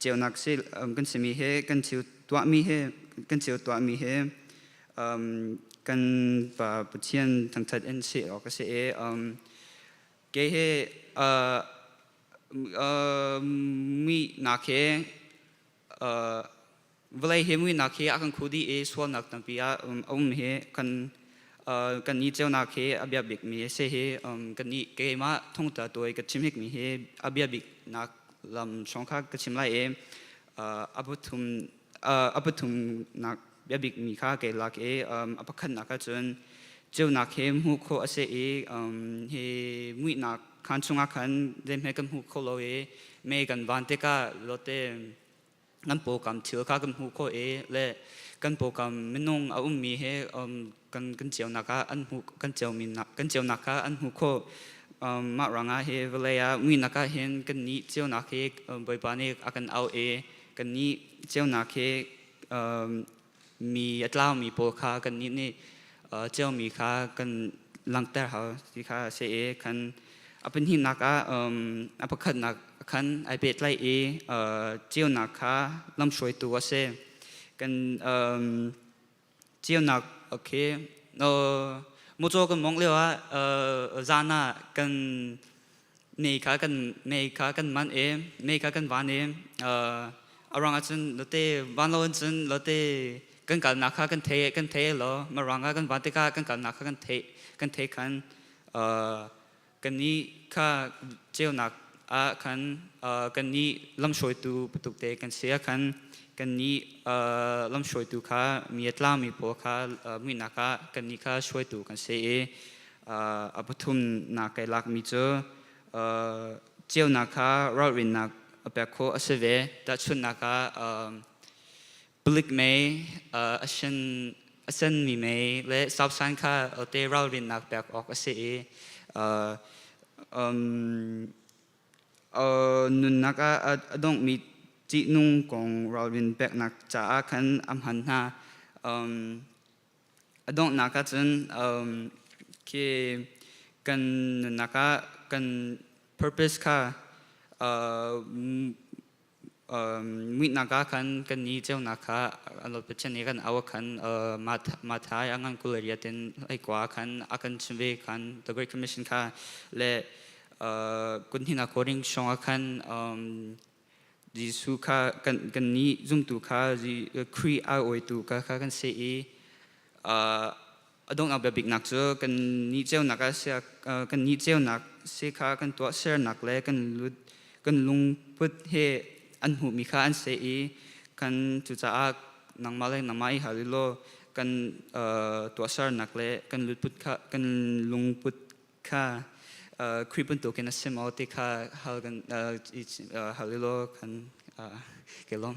ceunak si kan simi hi kan thil tuahmi hi kan thil tuahmi hi kan Pa Pathian thangṭhat in si awk a si i kei hi muihnak hi Vawlei hi muihnak hi a kan khu dih i sualnak tampi ah a um hi kan kan i ceunak hi a bia bikmi a si hi kan i keimah thongta tuai ka chim hikmi hi a bia biknak lam hrawng kha ka chim lai i a pathum a pathumnak bia bikmi kha kei lak i a pakhatnak ahcun ceunak hi hmuh khawh a si i hi muihnak khaan chungah khan zeihmeh kan hmu kho lo i mei kan van tikah lote kan pawkam thil kha kan hmuh khawh i le kan pawkam minung a ummi he kan kan ceunak ah an hmuh kan ceumi kan ceunak kha an hmuh khawh. Mah ruangah hi vawlei ah muihnak ah hin kan nih ceunak hi Bawipa nih a kan auh i kan nih ceunak hi mi a tlaumi pawl kha kannih nih ceumi kha kan langhter hau ti kha a si i khan a pahnihnak ah a pakhatnak khan ai pehtlaih i ceunak kha lamhruaitu a si. Kan ceunak okay motor kan mawngh lio ah zan ah kan mei kha kan mei kha kan manh i mei kha kan van i a ruang ahcun lote van lo in cun lote kan kalnak kha kan thei lo ma ruang ah kan van tikah kan kalnak kha kan thei khan kan nih kha ceunak ah khan kan nih lamhruaitu patuk te kan si ah khan kan nih lamhruaitu kha mi a tlangmi pawl kha muihnak ah kan nih kha hruaitu kan si i A pathumnak kai lakmi cu ceunak kha ralrinnak a pek khawh a si ve. Tahchunhnak ah palik mei, a senmi mei le stop sign kha te ralrinnak pek awk a si i nunnak ah a donghmi ṭihnung kong ralrin peknak caah khan a hman hna. A donghnak ahcun khi kan nunnak ah kan purpose kha muihnak ah khan kan i ceunak kha Pathian nih kan au khan Matthai a ngan 24 khan a kan chim ve khan The Great Commission kha le. Kun hina koring song ah khan Jesuh kha kan kan nih zumtu kha Khrih a awitu kha kha kan si i a donghnak biabiknak cu kan nih ceunak ah sia kan nih ceunak si kha kan tuah sernak le kan lut kan lungput he an hmuhmi kha an si i kan cucaah nangmah le nangmah i hal law kan tuahsernak le kan lutput kha kan lungput kha Khrih bantukin a si maw ti kha hal kan hal law kan ke lawm.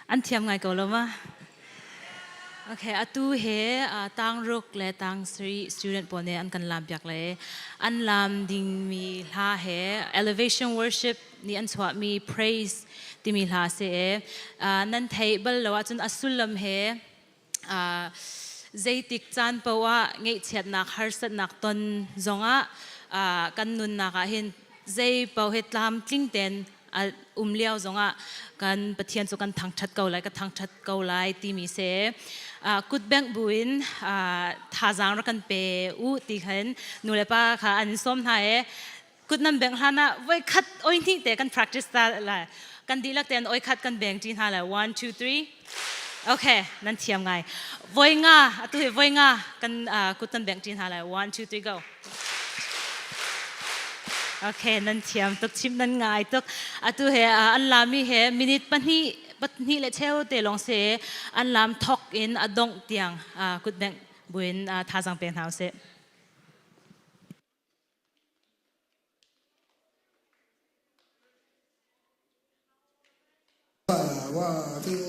An thiam ngai ko lo ma? Okay, atu he tang ruk le tang sri student pawl nih an kan lam piak le an lam dingmi hla he elevation worship nih an chuahmi praise timi hla si e. Nan theih bal lo ahcun a sullam he zeitik caan paoh ah ngeihchiatnak harsatnak ton zongah kan nunnak ah hin zei paoh hi tlamtling tein a um lio zongah kan Pathian cu kan thangṭhat ko lai ka thangṭhat ko lai timi si kut bengh buin thazaang rak kan pe u ti khan nu le pa kha an sawm hna i kut nan bengh hlan ah voi khat oi hnih te kan practice ta lai kan dihlak tein oi khat kan beng ṭi hna lai one two three okay nan thiam ngai voi nga atu hi voi nga kan kut kan bengh ṭi hna lai one two three go Okay, nan thiam tuk chim nan ngai tuk. Atu he an lami he minute pahnih pahnih le cheu te lawng se an lam thok in a dongh tiang kut bengh buin thazang pe hna usih. One, two,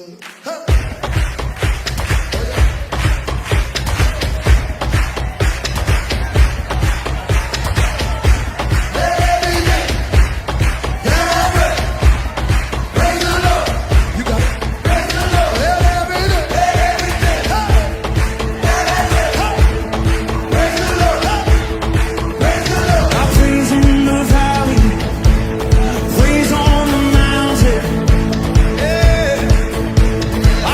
Praise in the valley, praise on the mountain. Yeah.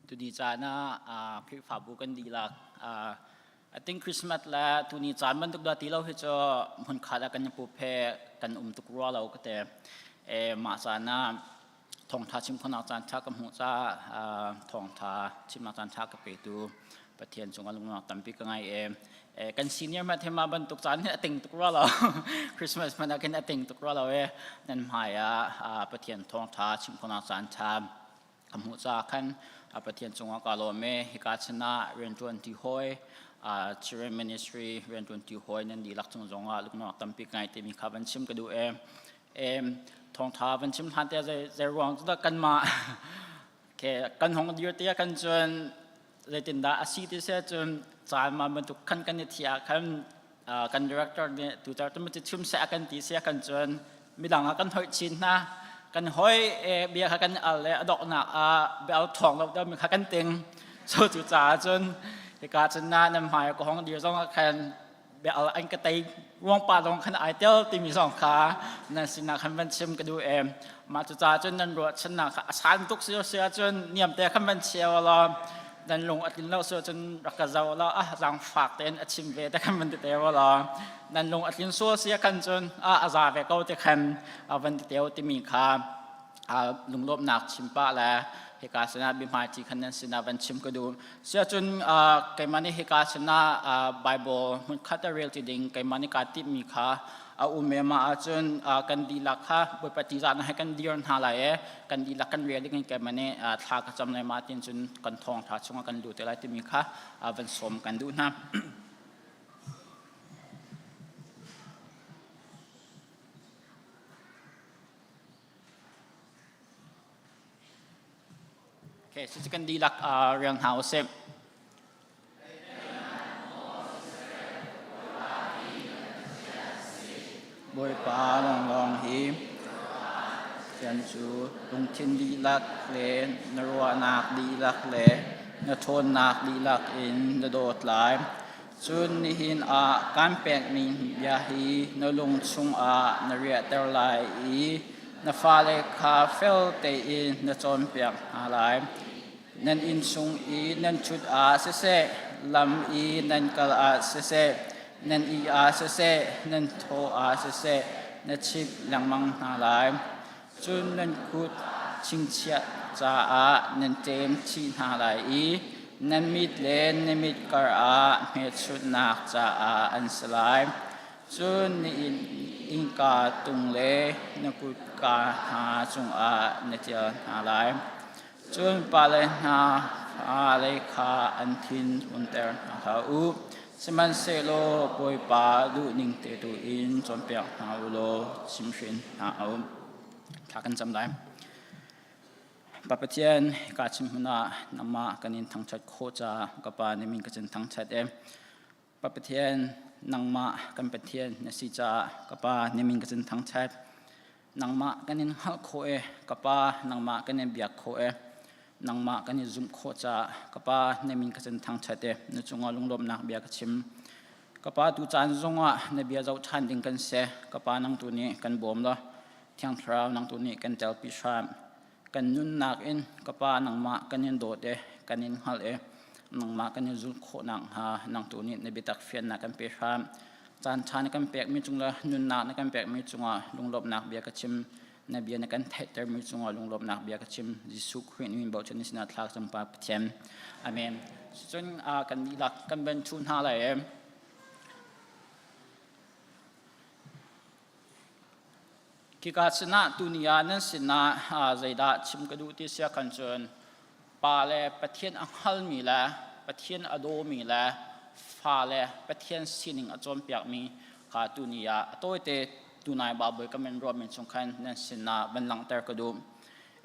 Tuni caan ah Khrihfabu kan dihlak I think Christmas le tuni caan bantuk dah ti lo hi cu hmunkhat ah kan i pup he kan um tuk rua lo ka ti. Mah caan ah thawngtha chim khawhnak caan tha ka hmuh caah thawngtha chimnak caan tha ka petu Pathian cungah lungnak tampi ka ngai e. Kan senior hmanh hi mah bantuk caan hi a ting tuk rua lo. Christmas hmanh ah khin a ting tuk rua lo e. Nan hmai ah Pathian thawngtha chim khawhnak caan tha ka hmuh caah khan Pathian cungah ka lawm e. Hika chan ah riantuan ti hawi Children Ministry riantuan ti hawi nan dihlak cung zongah lungnak tampi ka ngai timi kha van chim ka duh e. Thawngtha van chim hlan te zei ruang cu dah kanmah ke kan hong dir te kan cun zeitindah a si ti se cun caan ma bantuk khan kan i thiah khan kan director nih tutar tu ti chim se kan ti se kan cun midang ah kan hoi chin hna kan hoi bia kha kan al le a doknak ah bel thong lo mi kha kan ting so cu caah cun hika cun na nan hmai ko hong dir zong ah khan bia an ka tei ruang pa zong khan ai tel timi zong kha nan sinah khan van chim ka duh em mah cu caah cun nan ruahchannak kha a san tuk si si ahcun niam te khan van cheu law nan lung a tlin lo si ahcun rak ka zo law ah zaangfak tein a chim ve te khan van ti te law nan lung a tlin sual si khan cun a a za ve ko te khan van ti teo timi kha lunglawmhnak chim pah le hika sinah biahmaiṭi khan nan sinah van chim ka duh. Siahcun keimah nih hika sinah Bible hmunkhat a rel ti ding keimah nih kaa timhmi kha a um e mah ahcun kan dihlak kha Bawipa ṭihzahnak he kan dir hna lai e kan dihlak kan rel ding in keimah nih thla ka cam lai mah tin cun kan thawngṭha chungah kan lut te lai timi kha van sawm kan duh hna. Okay, so kan dihlak riang hna usih. Bawipa lawnglawng hi Pathian cu lungthin dihlak le na ruahnak dihlak le na ṭhawnnak dihlak in na dawt lai. Cun nihin ah kaan pekmi bia hi na lung chungah na riahter lai i na fale kha fel tein na cawnpiak hna lai. Nan inn chung i nan ṭhut ah siseh, lam i nan kal ah siseh, nan ih ah siseh, nan thaw ah siseh, na chimh lengmang hna lai. Cun nan kut chingchiah caah nan ṭem chih hna lai i nan mit le na mit karah hmelchunhnak caah an si lai. Cun na innka tung le na kutka hna cungah na ṭial hna lai. Cun pale hna fale kha an thin hunter hna hlah u. Sihmanhsehlaw Bawipa duhning te tu in cawnpiak hna u law chimhhrin hna u. Thla kan cam lai. Pa Pathian, ka chim hmun ah nangmah kan in thangṭhat khawh caah ka Pa nih min ka cin thangṭhat e. Pa Pathian, nangmah kan Pathian na si caah ka Pa nih min ka cin thangṭhat. Nangmah kan in hngalh khawh e, ka Pa, nangmah kan in biak khawh e. Nangmah kan in zumh khawh caah ka Pa na min ka cin thangṭhat e. Na cungah lunglawmhnak bia ka chim. Ka Pa tu caan zongah na bia zoh ṭhan ding kan si. Ka Pa nang tu nih kan bawm law Thiang Thlarau nang tu nih kan telpi hram. Kan nunnak in ka Pa nangmah kan in dawt e, kan in hngalh e. Nangmah kan in zulh khawh nakhnga nang tu nih na biatak fiannak kan pe hram. Caan ṭha na kan pekmi cung le nunnak na kan pekmi cungah lunglawmhnak bia ka chim. Na bia na kan theihtermi cungah lunglawmhnak bia ka chim. Jesuh Khrih min bochan in sinah thla ka cam Pa Pathian. Amen. Cun kan dihlak kan van ṭhu hna lai e. Khika sinah tuni ah nan sinah zeidah chim ka duh ti sia khan cun pa le Pathian a hngalmi le Pathian a dawmi le fa le Pathian sining a cawnpiakmi kha tuni ah a tawite tunai Baibal ka men ruahmi chung khan nan sinah van langhter ka duh.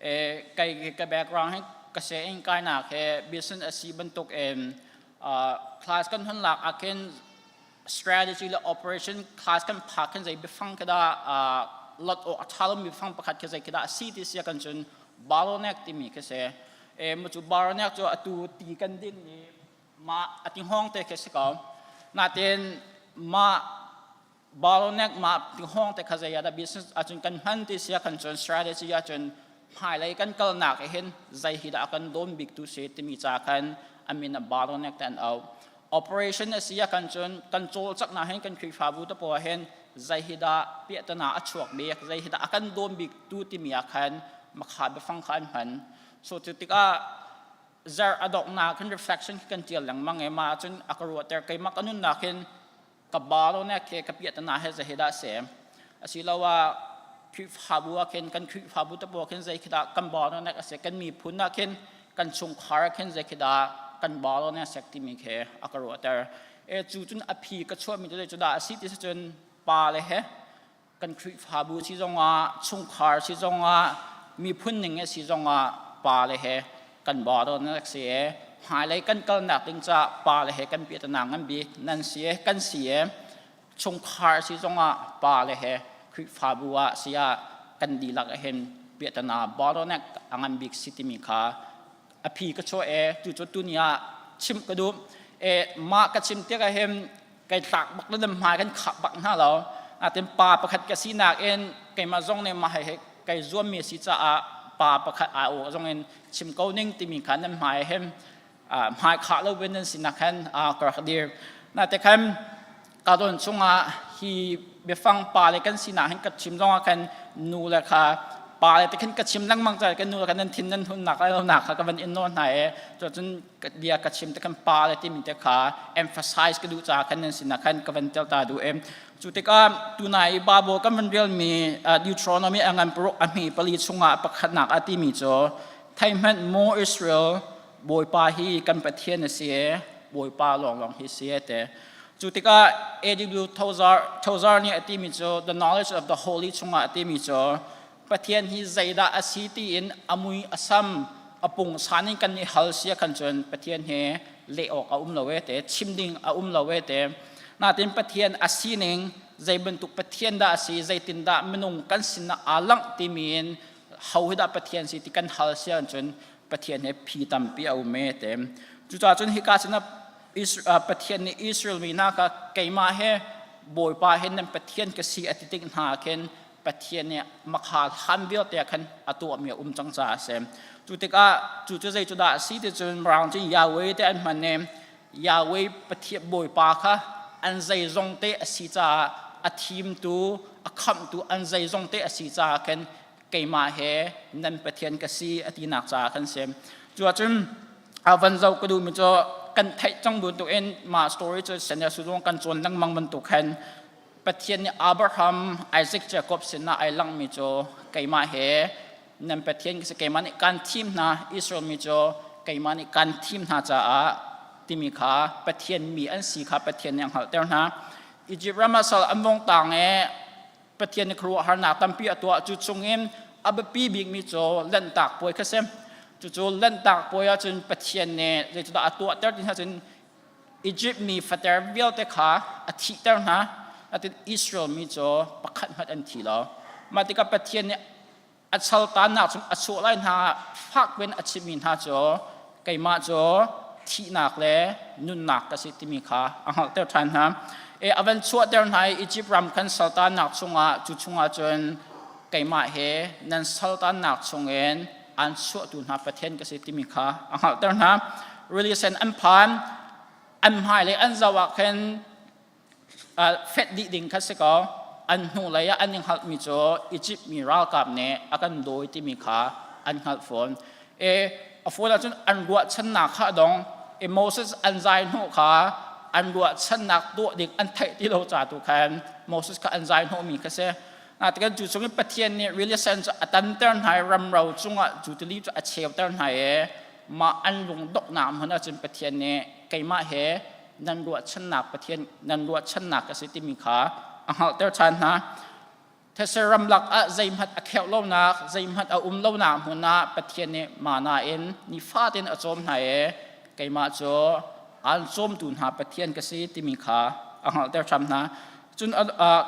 E, kai ka background hi ka se in kainak he business a si bantuk in class kan hun lak ah khin strategy le operation class kan phak khin zei biafang khi dah lot awk a ṭha lomi biafang pakhat khi zei khi dah a si ti si kan cun bottleneck timi khi si. E mu cu bottleneck cu atu ti kan din i mah a ti hngawng te khi si ko. Natin mah bottleneck mah ti hngawng te kha zei ah dah business ahcun kan hman ti si kan cun strategy ahcun. Hmailei kan kalnak ah hin zei hi dah a kan dawn bik tu si timi ca khan a min ah bottleneck te an auh. Operation a si ah kan cun kan cawlcanghnak hin kan Khrihfabu te pawl ah hin zei hi dah piahtana a chuak bik, zei hi dah a kan dawn bik tu timi ah khan makha biafang kha an hman. So cu tikah zarh a donghnak hin reflection khi kan tial lengmang i mah cun a ka ruahter keimah ka nunnak hin ka bottleneck he ka piahtana he zei hi dah si asiloah Khrihfabu ah khin kan Khrihfabu te pawl khin zei khi dah kan bottleneck a si kan miphun ah khin kan chungkhar ah khin zei khi dah kan bottleneck a si timi khi a ka ruahter e cu cun a phi ka chuahmi cu cu dah a si ti si cun pa le he kan Khrihfabu si zongah chungkhar si zongah miphun ning si zongah pa le he kan bottleneck si e hmailei kan kalnak ding caah pa le he kan piahtana ngan bik nan si e kan si e chungkhar si zongah pa le he Khrihfabu ah si ah kan dihlak hin piahtana bottleneck a ngan bik si timi kha a phi ka chuah e tu cu tuni ah chim ka duh e mah ka chim tikah hin kai tlak bak le hmai kan khap bak hna lo natin pa pakhat ka sinak in keimah zong nih mah he kai zuammi si caah pa pakhat ai aw zong in chim ko ning timi kha nan hmai hin hmai khah lo bin nan sinak khan ka rak dir na te khan ka don chungah hi biafang pa le kan sinak hin ka chim zong ah khan nu le kha pa le te khan ka chim lengmang ca kan nu le khan nan thin nan hun nak lai lo nak kha ka van in nawl hna e cun bia ka chim te khan pa le timi te kha emphasize ka duh caah khan nan sinah khan ka van tel ta duh em cu tikah tunai i Bible kan van relmi Deuteronomy a ngan paruk a hmi pali chungah pakhatnak a timi cu thei hmanh maw Israel Bawipa hi kan Pathian a si e Bawipa lawnglawng hi si e te cu tikah A.W. Tozer Tozer nih a timi cu the knowledge of the holy chungah a timi cu Pathian hi zeidah a si tiin a mui a sam a pungsan in kan i hal sia khan cun Pathian he leh awk a um lo e te chim ding a um lo e te natin Pathian a sining zei bantuk Pathian dah a si zeitindah minung kan sinah aa langh timi in ho hi dah Pathian si ti kan hal sia cun Pathian he phi tampi a um e te cucaah cun hika sinah Pathian nih Israel mi hna kha keimah he Bawipa he nan Pathian ka si a ti tik hna khin Pathian nih makha hlan vialte ah khan a tuahmi a um cang caah a si. Cu tikah cu cu zei cu dah a si ti cun Mirang cun Yahweh te an hman i Yahweh Pathian Bawipa kha an zeizong te a si caah a thimtu a khamhtu an zeizong te a si caah khan keimah he nan Pathian ka si a tinak caah khan si. Cu ahcun a van zoh ka duhmi cu kan theih cang bantukin mah story cu senior sulung kan cawn lengmang bantuk khan Pathian nih Abraham, Isaac, Jacob sinah ai langmi cu keimah he nan Pathian ka si keimah nih kan thim hna Israel mi cu keimah nih kan thim hna caah timi kha Pathian mi an si kha Pathian nih a hngalhter hna. Egypt ram ah sal an vong tang i Pathian nih khuaruahharnak tampi a tuah cu chungin a biapi bikmi cu Lanhtak puai kha si. Cucu Lanhtak puai ahcun Pathian nih zeicahdah a tuahter ti hna cun Egypt mi fater vialte kha a thihter hna. Natin Israel mi cu pakhat hmanh an thi lo. Mah tikah Pathian nih a chaltannak chung a chuah lai hna fak piin a chimmi hna cu keimah cu thihnak le nunnak ka si timi kha a hngalhter ṭhan hna. E, a van chuahter hna i Egypt ram khan saltannak chungah cu chungah cun keimah he nan saltannak chungin an chuahtu hna Pathian ka si timi kha a hngalhter hna. Rili sen an phan, an hmailei an zoh ah khin fet dih ding kha si ko. An hnulei ah an i hngalhmi cu Egypt mi ralkap nih a kan dawi timi kha an hngalh fawn. E, a fawn ahcun an ruahchannak kha a dong. E, Moses an zai hnuh kha an ruahchannak tuah ding an theih ti lo ca tu khan Moses kha an zai hnawhmi kha si. Natekan cu chung in Pathian nih rili sen cu a tanter hna i ramro cungah cu tili cu a cheuter hna i mah an lungdonghnak hmun ahcun Pathian nih keimah he nan ruahchannak Pathian nan ruahchannak ka si timi kha a hngalhter ṭhan hna. These ramlak ah zeihmanh a kheuh lonak, zeihmanh a um lonak hmun ah Pathian nih mana in nifatin a cawm hna i keimah cu aan cawmtu hna Pathian ka si timi kha a hngalhter ṭhan hna. Cun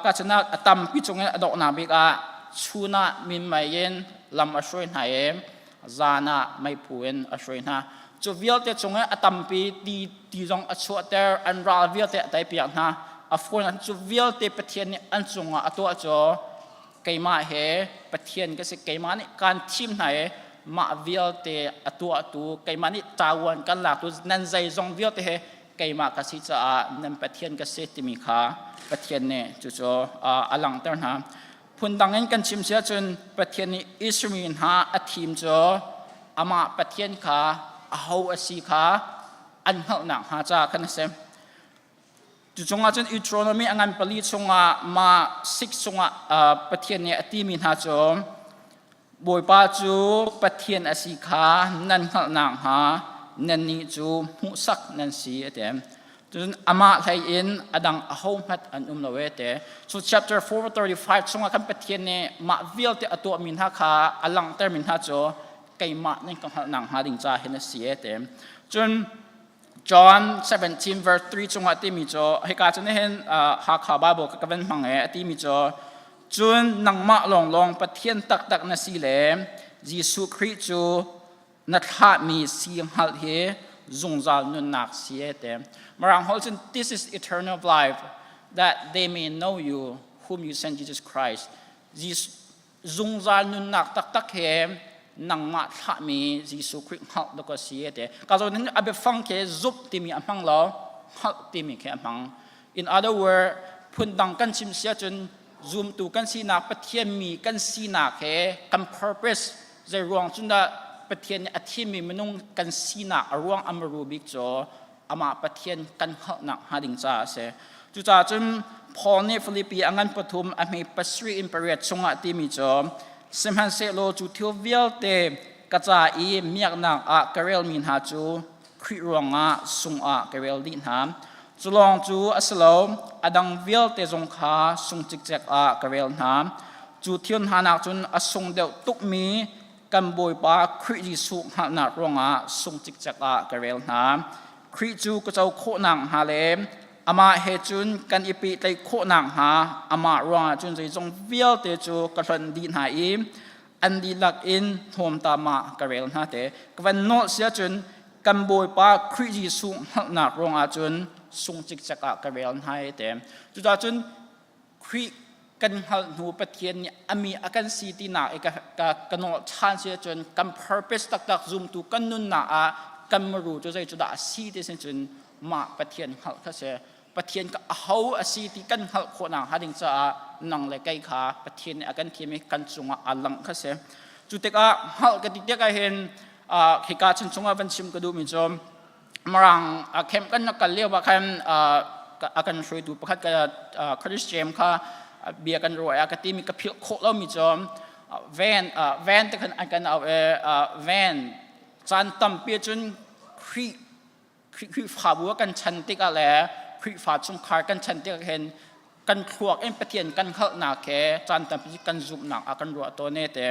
ka sinah a tampi chungin a donghnak bik ah chun ah minmei in lam a hruai hna i zan ah meiphu in a hruai hna. Cu vialte chungin a tampi ti, ti zong a chuahter, an ral vialte a teipiak hna. A fawinak cu vialte Pathian nih an cungah a tuah cu. Keimah he Pathian ka si, keimah nih kaan thim hna i mah vialte a tuahtu, keimah nih ṭavuan kan laktu, nan zeizong vialte he keimah ka si caah nan Pathian ka si timi kha Pathian nih cucu a langhter hna. Phundang in kan chim si ahcun Pathian nih Israel mi hna a thim cu amah Pathian kha aho a si kha an hngalhnak hnga caah khan a si. Cu chungah cun Deuteronomy a ngan pali chungah mah six chungah Pathian nih a timi hna cu Bawipa cu Pathian a si kha nan hngalh nakhnga nannih cu hmuhsak nan si a ti. Cun amah hlei in a dang ahohmanh an um lo e ti. Cu chapter 435 chungah khan Pathian nih mah vialte a tuahmi hna kha a langhtermi hna cu keimah nan ka hngalh nakhnga ding ca hin a si e ti. Cun John 17 verse 3 chungah timi cu hika cu nihin Hakha Bible ka van hmang e a timi cu cun nangmah lawnglawng Pathian taktak na si le Jesuh Khrih cu na thlahmi si hngalh hi zungzal nunnak si e te. Mirang holh cun this is eternal life that they may know you whom you sent Jesus Christ. Zungzal nunnak taktak he nangmah thlahmi Jesuh Khrih hngalh dawk a si te. Ka zawn hin a biafang khi zumh timi a hmang lo, hngalh timi khi a hmang. In other word, phundang kan chim si ahcun zumtu kan sinak Pathian mi kan sinak he kan purpose zei ruang cun dah Pathian nih a thimmi minung kan sinak a ruang a maru bik cu amah Pathian kan hngalhnak hnga ding caah a si. Cucaah cun Paul nih Filipi a ngan pathum a hme pasarih in pariat chungah timi cu sihmanhsehlaw cu thil vialte ka ca i miaknak ah ka relmi hna cu Khrih ruangah sung ah ka rel dih hna. Cu lawng cu a si lo, a dang vialte zong kha sung cikcek ah ka rel hna. Cu thil hna nak cun a sung deuh tukmi kan Bawipa Khrih Jesuh hngalhnak ruangah sung cikcek ah ka rel hna. Khrih cu ka co khawh nakhnga le amah he cun kan i pehtlaih khawh nakhnga amah ruangah cun zeizong vialte cu ka hlonh dih hna i an dihlak in hnawmtam ah ka rel hna te. Ka van nawlh si ahcun kan Bawipa Khrih Jesuh hngalhnak ruangah cun sung cikcek ah ka rel hna i te. Cucaah cun Khrih kan hngalh hnu Pathian nih a mi a kan si tinak i ka, ka, ka nawl ṭhan si ahcun kan purpose taktak zumtu kan nunnak ah kan maru cu zei cu dah a si ti sin cun mah Pathian hngalh kha si. Pathian ka aho a si ti kan hngalh khawhnak hnga ding caah nang le kei kha Pathian nih a kan thim i kan cungah aa langh kha si. Cu tikah hngalh ka ti tikah hin hika chan chungah van chim ka duhmi cu Mirang camp kan kal lio ah khan a kan hruaitu pakhat ka Curtis James kha bia kan ruah ka timi ka philh khawh lomi cu van van te khan an kan au i van caan tampi cun Khrih Khrihfabu kan chan tikah le Khrihfa chungkhar kan chan tikah hin kan thluak in Pathian kan hngalhnak he caan tampi kan zumhnak ah kan ruah tawn e te.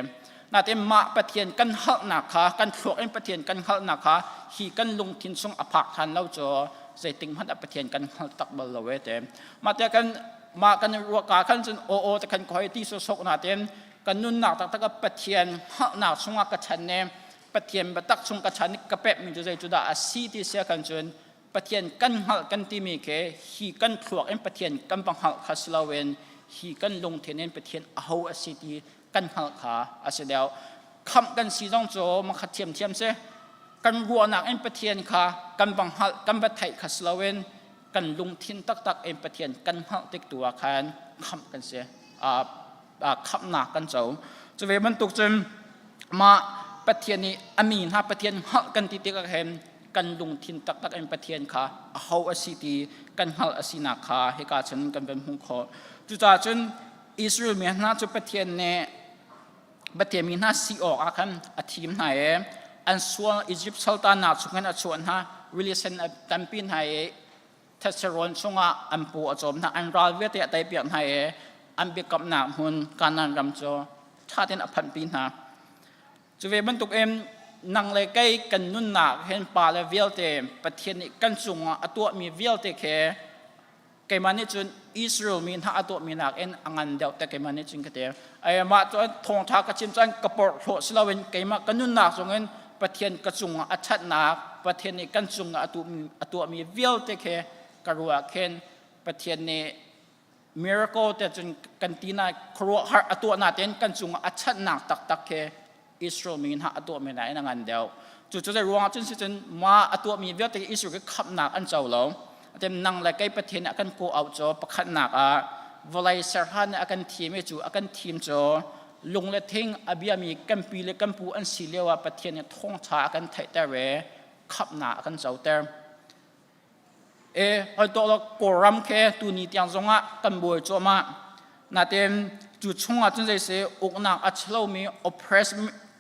Natin mah Pathian kan hngalhnak kha kan thluak in Pathian kan hngalhnak kha hi kan lungthin chung a phak than lo cu zeiting hmanh ah Pathian kan hngal tak bal lo e te. Mah te kan mah kan ruah ka khan cun aw aw te kan koi ti so sok na ten kan nunnak taktak ah Pathian hngalhnak chungah ka chan ne Pathian biatak chung ka chan ka pek mi cu zei cu dah a si ti sia kan cun Pathian kan hngalh kan timi khi hi kan thluak in Pathian kan va hngalh kha si loin hi kan lungthin in Pathian aho a si ti kan hngalh kha a si deuh. Khamh kan si zong cu makhat thiamthiam si. Kan ruahnak in Pathian kha kan va hngalh kan va theih kha si loin kan lungthin taktak in Pathian kan hngalh tik tu ah khan khamh kan si. Khamhnak kan co. Cu ve bantuk cun mah Pathian nih a mi hna Pathian hngalh kan ti tikah hin kan lungthin taktak in Pathian kha aho a si ti kan hngalh a sinak kha hika cun kan van hmuh khawh. Cucaah cun Israel mi hna cu Pathian nih Pathian mi hna si awk ah khan a thim hna i an sual Egypt saltannak chungin a chuah hna rili sen a tampi hna i thetse rawn chungah an paw a cawm hna an ral vialte a teipiak hna i an biakamnak hmun Kanaan ram cu ṭha tein a phanhpi hna. Cu ve bantukin nang le kei kan nunnak hin pa le vialte Pathian nih kan cungah a tuahmi vialte khi keimah nih cun Israel mi hna a tuahmi nakin a ngan deuh te keimah nih cun ka ti. Ai mah cu thawngṭha ka chim cun ka porhlawh si loin keimah ka nunnak zongin Pathian ka cungah a ṭhatnak Pathian nih kan cungah a tuahmi vialte khi ka ruah khin Pathian nih. Miracle te cun kan ti na khuaruahhar a tuah natein kan cungah a chanhnak taktak khi Israel mi hna a tuahmi nain a ngan deuh. Cucu zei ruangah cun si cun mah a tuahmi vialte Israel khi khamhnak an co lo. Atem nang le kei Pathian a kan kawh auh cu pakhatnak ah vawlei serhlan nih a kan thim i cu a kan thim cu lung le thing a biami kan pi le kan pu an si lio ah Pathian nih thawngṭha a kan theihter i khamhnak a kan coter. E hoi to lo Kawlram khe tuni tiang zongah kan buai cuahmah. Natin cu chungah cun zei si uknak a chalomi oppress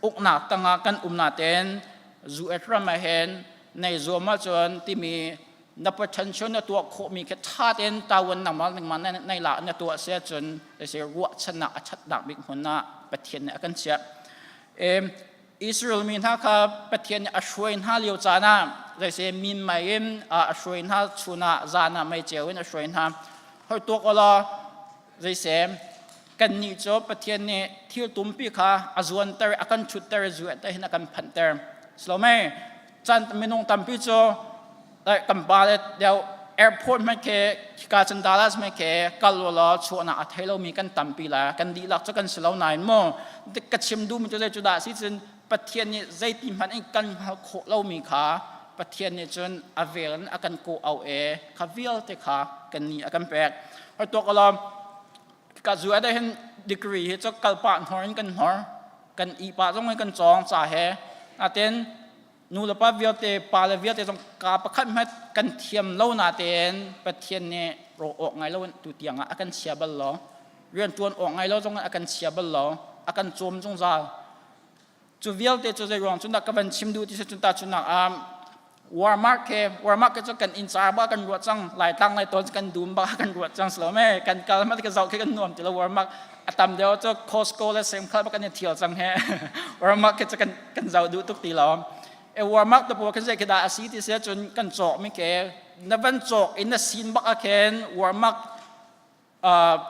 uknak tangah kan um natin US ram ah hin nei zuam ahcun timi na potential na tuah khawhmi khi ṭha tein tawan nangmah nangmah nei la na tuah si ahcun zei si ruahchannak a ṭhatnak bik hmun ah Pathian nih a kan chiah. E, Israel mi hna kha Pathian nih a hruai hna lio caan ah zeise min mei in a hruai hna chun ah zan ah meiceu in a hruai hna hoi tuak law zeise kannih cu Pathian nih thil tumpi kha a zuanter a kan chutter zu te hin a kan phanhter slomei chan minung tampi cu kan pa le deu airport hmanh khi khika cun Dallas hmanh khi kal law chuahnak a thei lomi kan tampi la kan dihlak cu kan si lo nain mu ka chim duhmi cu zei cu dah si cun Pathian nih zeiti hmanh in kan hngalh khawh lomi kha Pathian nih cun a vel in a kan kawh au e kha vialte kha kan nih a kan pek hoi tuak law ka zu ada hin degree hi cu kalpah hnor in kan hnor kan i pa zong in kan cawng ca he natin nu le pa vialte pa le vialte zong ka pakhat hmet kan thiam lo natein Pathian nih ro awk ngai lo tu tiang ah a kan chia bal lo rian tuan awk ngai lo zong a kan chia bal lo a kan cawm zungzal cu vialte cu zei ruang cun dah ka van chim duh ti cun ta chunak ah Walmart ke Walmart ke cu kan inn car ba kan ruah cang laitlang lai tawn kan dum ba kan ruah cang slo me kan kal ma ka zau ke kan nuam ti lo Walmart a tam deuh cu Costco le Sam's Club kan i thial cang he Walmart ke cu kan kan zau duh tuk ti lo e Walmart te pawl kan zei khi dah a si ti sia cun kan cawk mi ke na van cawk in na sin bak ah khin Walmart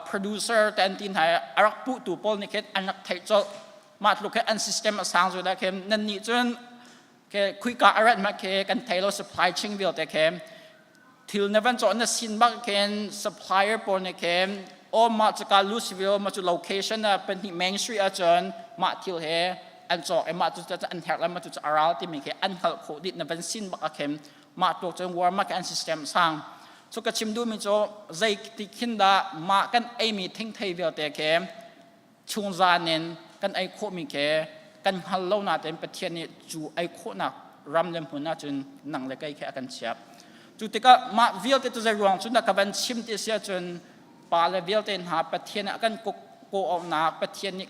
producer te an ti hna a rak puh tu pawl nih khin an rak theih colh mah tluk he an system a sang zu da khin nan nih cun ke khuika a rat ma ke kan thei lo supply chain vialte khe thil na van cawh na sin bak khin supplier pawl nih khin o mah cuka Louisville mah cu location a pahnih Main Street ahcun mah thil he an cawk i mah cu an herh le mah cu a ral timi khi an hngalh khawh dih na van sin bak ah khin mah tluk cun Walmart an system sang cu ka chim duhmi cu zei ti khin dah mah kan eimi thingthei vialte khi chungzan in kan ei khawhmi khi kan hngal lo natein Pathian nih cu ei khawhnak ram le hmun ahcun nang le kei khi a kan chiah. Cu tikah mah vialte cu zei ruang cun dah ka van chim ti si ahcun pa le vialte hna Pathian a kan kawhauhnak Pathian nih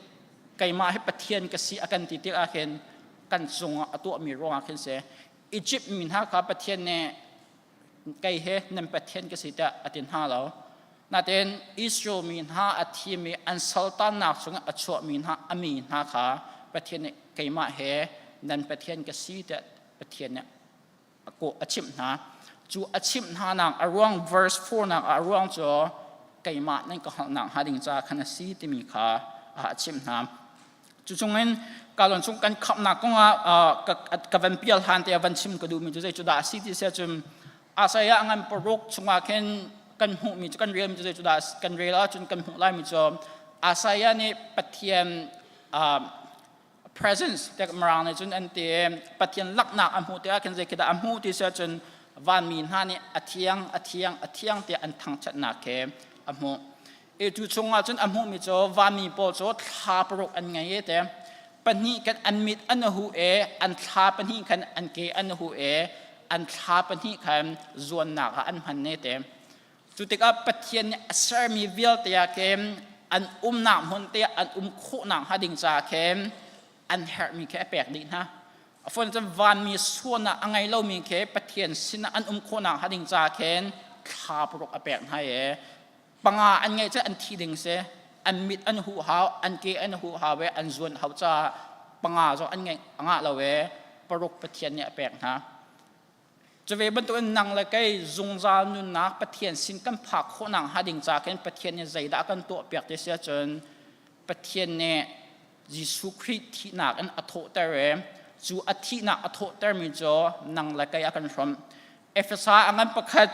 keimah hi Pathian ka si a kan ti tik ahkhin kan cungah a tuahmi ruangah khin si Egypt mi hna kha Pathian nih kei he nan Pathian ka si tiah a ti hna lo. Natein Israel mi hna a thimi an saltannak chungah a chuahmi hna a mi hna kha Pathian nih keimah he nan Pathian ka si tiah Pathian nih a kawh a chimh hna. Cu a chimh hna nak a ruang verse 4 nak ah a ruang cu keimah nan ka hngalhnak hnga ding ca khan a si timi kha a chimh hna. Cu chungin kalon chung kan khamhnak kongah ka van pial han te van chim ka duhmi cu zei cu dah a si ti sia cun Isaiah ngan paruk chungah khin kan hmuhmi cu kan relmi cu zei cu dah kan rel ahcun kan hmuh laimi cu Isaiah nih Pathian presence te Mirang nih cun an ti Pathian laknak a hmuh tikah khin zei khi dah a hmuh ti sia cun vanmi hna nih a thiang a thiang a thiang tiah an thangṭhatnak khi a hmuh. E cu chungah cun a hmuhmi cu vanmi pawl cu thla paruk an ngei e te pahnih kan an mit an hu e an thla pahnih khan an ke an hu e an thla pahnih khan zuannak ah an hman ne te cu tikah Pathian nih a sermi vialte ah khin an umnak hmun te an um khawhnak hnga ding caah khin an herhmi khi a pek dih hna a phone cun vanmi suan ah a ngei lomi khi Pathian sinah an um khawhnak hnga ding caah khin thla paruk a pek hna e panga an ngeih cu an thi ding si an mit an huh hau an ke an huh hau e an zuan hau caah panga zong an ngeih ngah lo e paruk pathian nih a pek hna cu ve bantukin nang le kei zungzal nunnak pathian sin kan phak khawhnak hnga ding ca khin pathian nih zeidah kan tuah piak ti si ahcun pathian nih Jesuh Khrih thihnak in a thawhter e cu a thihnak a thawhtermi cu nang le kei a kan hrawmh Efesa a ngan pakhat.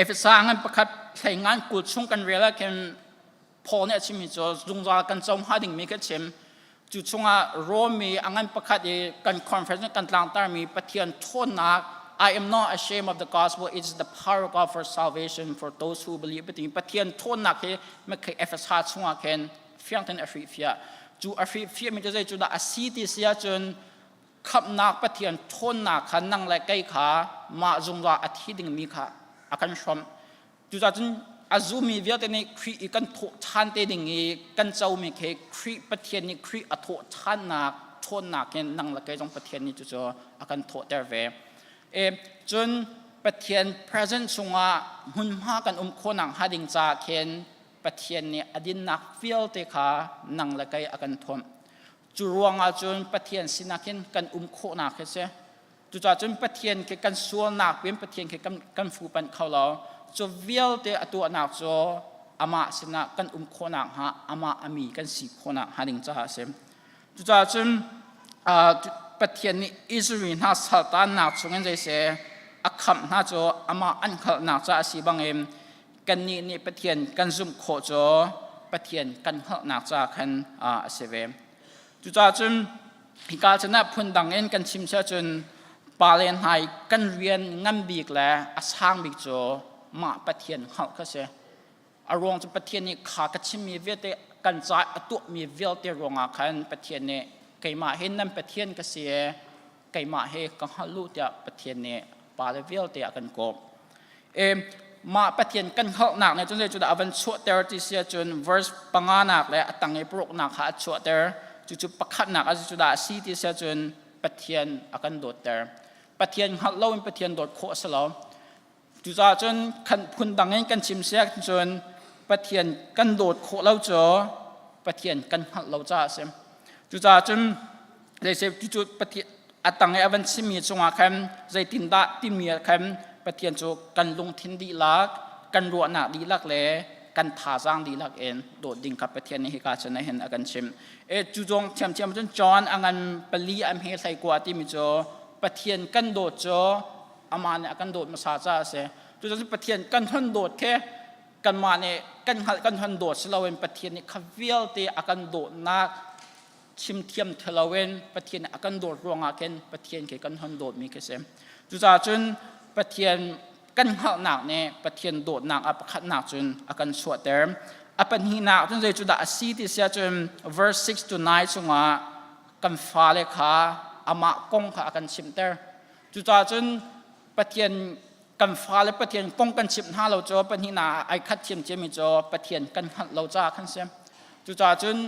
Efesa ngan pakhat hlei ngan kul chung kan rel ah khin Paul nih a chimmi cu zungzal kan co hnga dingmi ka chim. Cu chungah Rom i a ngan pakhat i kan conference kan tlangtarmi Pathian ṭhawnnak I am not ashamed of the gospel. It's the power of God for salvation for those who believe. Pathian ṭhawnnak hi makhei Efesa chungah khin fiang tein a hrihfiah. Cu a hrihfiahmi cu zei cu dah a si ti si ahcun khamhnak Pathian ṭhawnnak kha nang le kei kha mah zungzal a thi dingmi kha a kan hrawmh. Cucaah cun a zummi vialte nih Khrih i kan thawh ṭhan te ding i kan comi khi Khrih Pathian nih Khrih a thawh ṭhannak ṭhawnnak in nang le kei zong Pathian nih cucu a kan thawhter ve. E, cun Pathian presence chungah hmunhma kan um khawhnak hnga ding caah khin Pathian nih a dinnak vialte kha nang le kei a kan thawmh. Cu ruangah cun Pathian sinak hin kan um khawhnak hi si. Cucaah cun Pathian khi kan sualnak piin Pathian khi kan, kan fuhpanh kho lo. Cu vialte a tuahnak cu amah sinah kan um khawhnak hnga amah a mi kan si khawhnak hnga ding caah a si. Cucaah cun uh, Pathian nih Israel hna saltannak chungin zeiseh a khamh hna cu amah an hngalhnak caah a si bangin kannih nih Pathian kan zumh khawh cu Pathian kan hngalhnak caah khan a si ve. Cucaah cun hika cun ah phundang in kan chim siah cun pale hna i kan rian ngan bik le a sang bik cu mah Pathian hngalh kha si. A ruang cu Pathian nih kha ka chimmi vialte kan ca a tuahmi vialte ruangah khan Pathian nih keimah hin nan Pathian ka si i keimah he ka hngalh u tiah Pathian nih pale vialte a kan kawh. E, mah Pathian kan hngalhnak nih cun zeicudah a van chuahter ti si ahcun verse panganak le a tang i paruknak kha a chuahter. Cucu pakhatnak a cudah a si ti si ahcun Pathian a kan dawtter. Pathian hngalh loin Pathian dawt khawh a si lo. Cucaah cun khan phundang in kan chim siak cun Pathian kan dawt khawh lo cu Pathian kan hngalh lo caah a si. Cucaah cun zeiseh cucu Pathian a tang i a van chimmi cungah khan zeitindah timi ah khan Pathian cu kan lungthin dihlak, kan ruahnak dihlak le kan thazaang dihlak in dawt ding kha Pathian nih hika cun hin a kan chimh. E cu zong thiamthiam cun John a ngan pali am he hlei kua timi cu Pathian kan dawt cu amah nih a kan dawt hmasa caah a si. Cucaah Pathian kan hon dawt khi kanmah nih kan hngalh kan hon dawt si loin Pathian nih kha vialte a kan dawtnak chim thiam loin Pathian nih a kan dawt ruangah khin Pathian khi kan hon dawtmi khi si. Cucaah cun Pathian kan hngalhnak nih Pathian dawtnak a pakhatnak cun a kan chuahter. A pahnihnak cun zei cu dah a si ti si ahcun verse 6 to 9 chungah kan fale kha amah kong kha a kan chimter. Cucaah cun Pathian kan fale Pathian kong kan chimh hna lo cu pahnihnak ah ai khat thiamthiammi cu Pathian kan hngalh lo caah khan si. Cucaah cun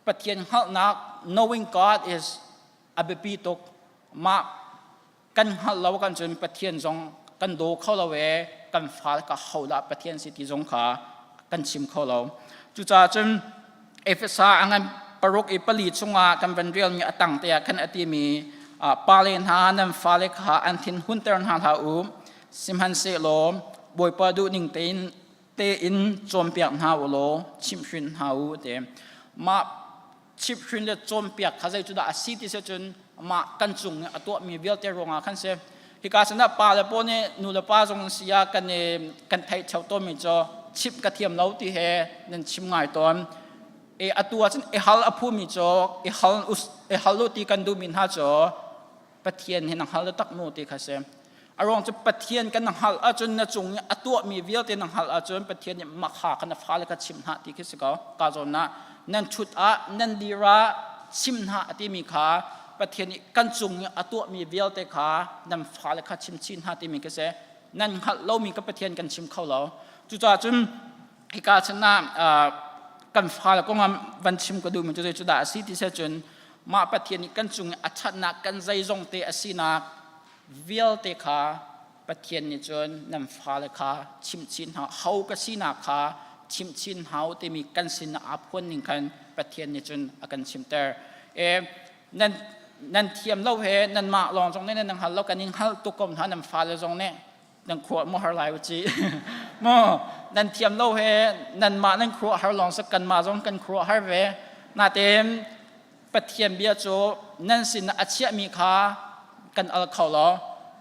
Pathian hngalhnak knowing God is a biapi tuk. Mah kan hngalh lo kan cun Pathian zong kan daw kho lo e kan fale ka ho dah Pathian si ti zong kha kan chim kho lo. Cucaah cun Efesa a ngan paruk i pali chungah kan van relmi a tang te ah khan a timi pale hna nan fale kha an thin hunter hna hlah u sihmanhsehlaw Bawipa duhning tein tein cawnpiak hna u law chimhhrin hna u te mah chimhhrin le cawnpiak kha zei cu dah a si ti si cun mah kan cung i a tuahmi vialte ruangah khan si hika sinah pa le paw nih nu le pa zong si ah kan i kan theih theo tawnmi cu chimh ka thiam lo ti he nan chim ngai tawn e atu ah cun i hal a phumi cu i hal i hal u ti kan duhmi hna cu Pathian hi na hngal tak mu ti kha si a ruang cu Pathian kan hngalh ahcun na cung i a tuahmi vialte na hngalh ahcun Pathian nih makha kha na fale kha chim hna ti khi si ko ka zawn ah nan chut ah nan dir ah chim hna a timi kha Pathian nih kan cung i a tuahmi vialte kha nan fale kha chim chin hna timi khi si nan hngalh lomi ka Pathian kan chim kho lo cucaah cun hika chan ah kan fale kong ah van chim ka duhmi cu zei cu dah a si ti si cun mah Pathian nih kan cung i a ṭhatnak kan zeizong te a sinak vialte kha Pathian nih cun nan fale kha chimchin hna ho ka sinak kha chimchin hau timi kan sin aa phuan ning khan Pathian nih cun a kan chimter. E, nan nan thiam lo he nan mah lawng zong nih nan hngal lo kan in hngal tuk ko hna nan fale zong nih nan khuah mo har lai uci mo nan thiam lo he nan mah nan khuah har lawng sak kan mah zong kan khuah har ve natein Pathian bia cu nan sin a chiahmi kha kan al kho lo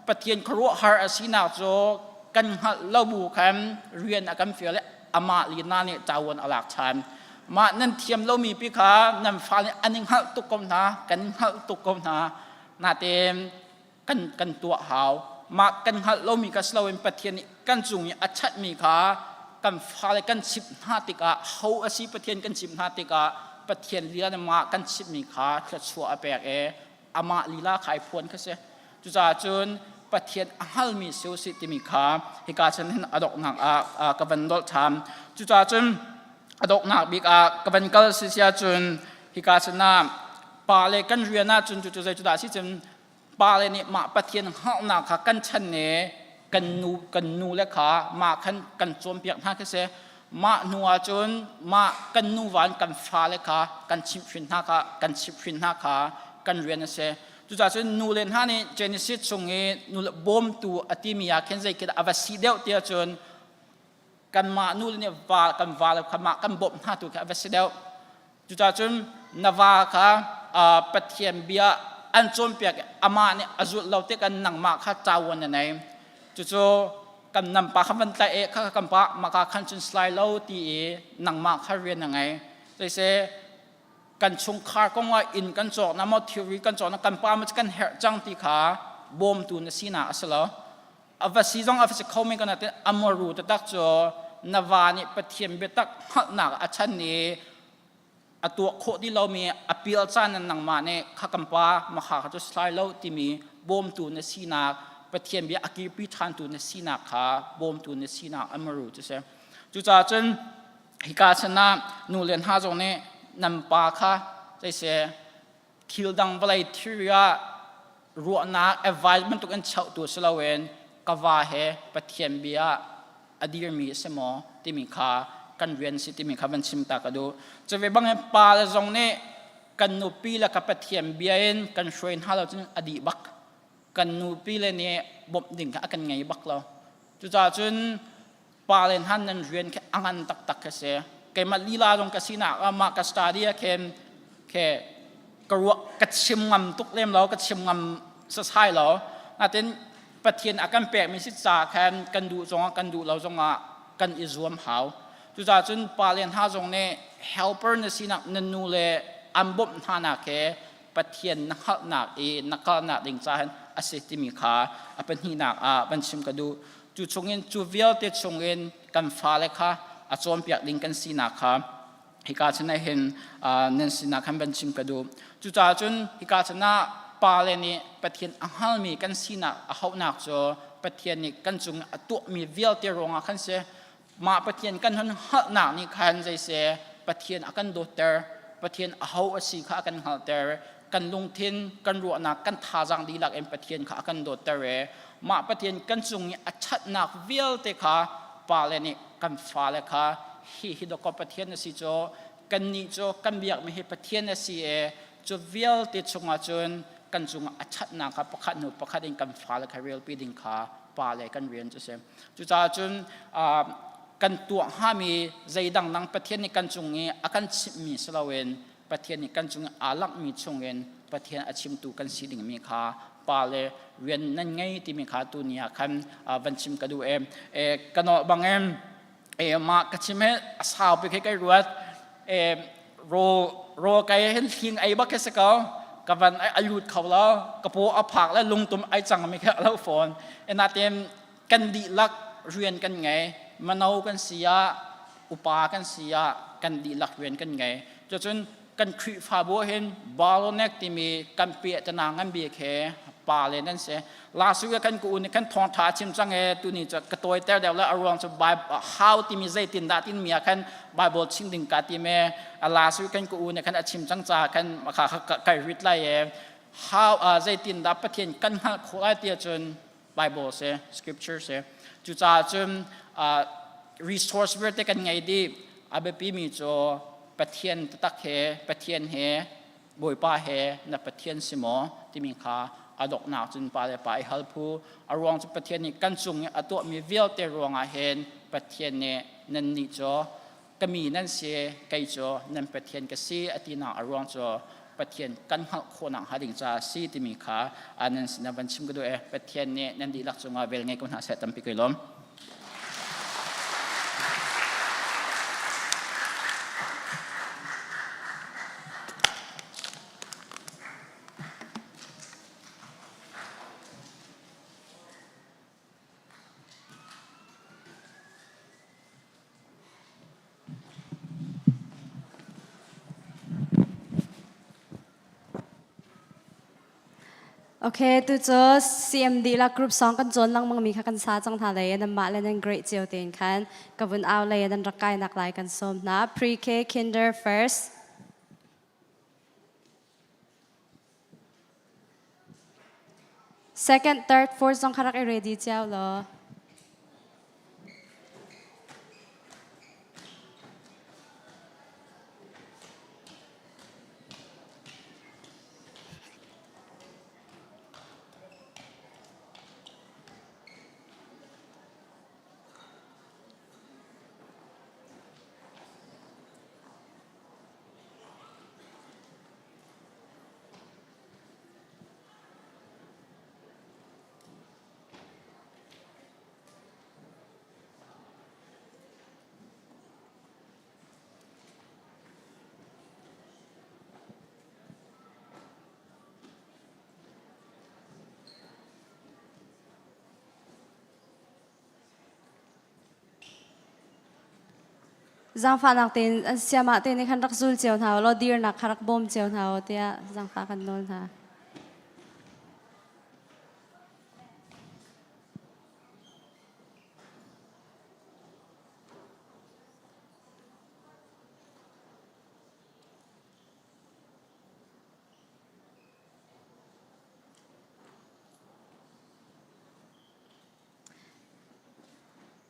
Pathian khuaruahhar a sinak cu Kan hngalh lo bu khan rian a kan fial i amah lina nih ṭawan a lak ṭhan. Mah nan thiam lomi pi kha nan fale an i hngalh tuk ko hna, kan hngalh tuk ko hna. Natein kan kan tuah hau. Mah kan hngalh lomi kha si loin Pathian nih kan cung i a chatmi kha kan fale kan chimh hna tikah ho a si Pathian kan chimh hna tikah Pathian lila nih mah kan chimhmi kha thluachuah a pek i amah lila kha ai phuan kha si. Cucaah cun Pathian a hngalmi si usih timi kha hika chan hin a donghnak ah ka van dolh ṭhan. Cucaah cun a donghnak bik ah ka van kal si sia cun hika chan ah pa le kan rian ah cun cucu zei cu dah si cun pa le nih mah Pathian hngalhnak kha kan chan ne kan nu kan nu le kha mah khan kan cawnpiak hna khi si. Mah hnu ah cun mah kan nuva in kan fale kha kan chimhhrin hna kha kan chimhhrin hna kha kan rian a si. Cucaah cun nu le hna nih Genesis chung i nu le bawmtu a timi ah khin zei khi dah a va si deuh tiah cun kanmah nu le nih va kan va le kha mah kan bawmh hna tu khi a va si deuh. Cucaah cun na va kha Pathian bia an cawnpiak i amah nih a zulh lo tikah nangmah kha cawan na nei. Cucu kan nam pa kha van tlaih i kha kan pa maka khan cun slai lo ti i nangmah kha rian na ngei. Zeiseh kan chungkhar kong ah inn kan cawk na maw thilri kan cawk na kan pa ma kan herh cang ti kha bawmtu na sinak a si lo. A va si zong a va si kho men ko nain amaru taktak cu na va nih Pathian biatak hngalhnak a chan i a tuah khawh ti lomi a pial caan in nangmah nih kha kan pa makha kha cu slai lo timi bawmtu na sinak Pathian bia a kirpi ṭhantu na sinak kha bawmtu na sinak amaru cu si. Cucaah cun hika chan ah nu le hna zong nih nan pa kha zeiseh thil dang vawlei thilri ah ruahnak advice bantuk in chauhtu si loin ka va he Pathian bia a dirmi a si maw timi kha kan rian si timi kha van chim ta ka duh. Cu ve bangin pa le zong nih kan nupi le ka Pathian bia in kan hruai hna lo cun a dih bak. Kan nupi le nih bawmh ding kha a kan ngei bak lo. Cucaah cun pa le hna nan rian khi a ngan taktak khi si. Keimah lila zong ka sinak ah mah ka study ah khin khe ka ruah ka chim ngam tuk lem lo ka chim ngam sasai lo. Natin Pathian a kan pekmi si ca khan kan duh zongah kan duh lo zongah kan i zuam hau. Cucaah cun pa le hna zong nih helper na sinak na nu le an bawmh hna nak he Pathian na hngalhnak i na kalnak ding ca hin a si timi kha a pahnihnak ah van chim ka duh. Cu chungin cu vialte chungin kan fale kha a cawnpiak ding kan sinak kha hika chan ah hin nan sinak khan van chim ka duh. Cucaah cun hika chan ah pale nih Pathian a hngalmi kan sinak a hauhnak cu Pathian nih kan cung a tuahmi vialte ruangah khan si. Mah Pathian kan hun hngalhnak nih khan zeiseh Pathian a kan dawtter, Pathian aho a si kha a kan hngalhter, kan lungthin, kan ruahnak, kan thazaang dihlak in Pathian kha a kan dawtter i mah Pathian kan cung i a ṭhatnak vialte kha pale nih kan fale kha hi hi dawkaw Pathian a si cu kannih cu kan biakmi hi Pathian a si i cu vialte chungah cun kan cungah a ṭhatnak kha pakhat hnu pakhat in kan fale kha relpi ding kha pale kan rian cu a si. Cucaah cun kan tuah hngami zeidang dang Pathian nih kan cung i a kan chimhmi si loin Pathian nih kan cung i aa langhmi chungin Pathian a chimtu kan si dingmi kha pa le rian nan ngei timi kha tuni ah khan van chim ka duh e. Ka nawl bangin e mah ka chim he a sau pi khi kai ruat e ro ro kai hin hling ei bak khi si ko ka van ai alut kho lo ka paw a phak le lungtum ai cang mi khi a lo fawn e natin kan dihlak rian kan ngei mano kan si ah upa kan si ah kan dihlak rian kan ngei cucun kan Khrihfabu hin bottleneck timi kan piahtana ngan bik he pa le nan si last week kan ku nih kan thawngtha chim cang e tuni cu ka tawi ter deuh le a ruang cu how timi zeitin dah tin mi ah khan Bible chim ding ka ti me last week kan ku nih khan a chim cang ca khan kha kai rit lai e how zeitin dah Pathian kan hngalh khawh lai ti ahcun Bible si scripture si cucaah cun resource vialte kan ngei dih a biapi mi cu Pathian taktak he Pathian he Bawipa he na Pathian si maw timi kha a donghnak cun pa le pa i hal phu a ruang cu Pathian nih kan cung i a tuahmi vialte ruangah hin Pathian nih nannih cu ka mi nan si kei cu nan Pathian ka si a tinak a ruang cu Pathian kan hngalh khawhnak hnga ding caah si timi kha nan sinah van chim ka duh e Pathian nih nan dihlak cungah vel ngei ko hna seh tampi kai lawm. Okay, tu cu CMD la group song kan cawn lengmang mi kha kan sa cang hna lei nan mah le nan great cio tein khan ka vun au lei nan rak kai nak lai kan sawm hna. Pre-K kinder first. Second, third, fourth zong kha rak i ready cio law. Zaangfahnak tein an siamah te nih khan rak zul cio hna law dirnak kha rak bawm cio hna u tiah zaangfah kan nawl hna.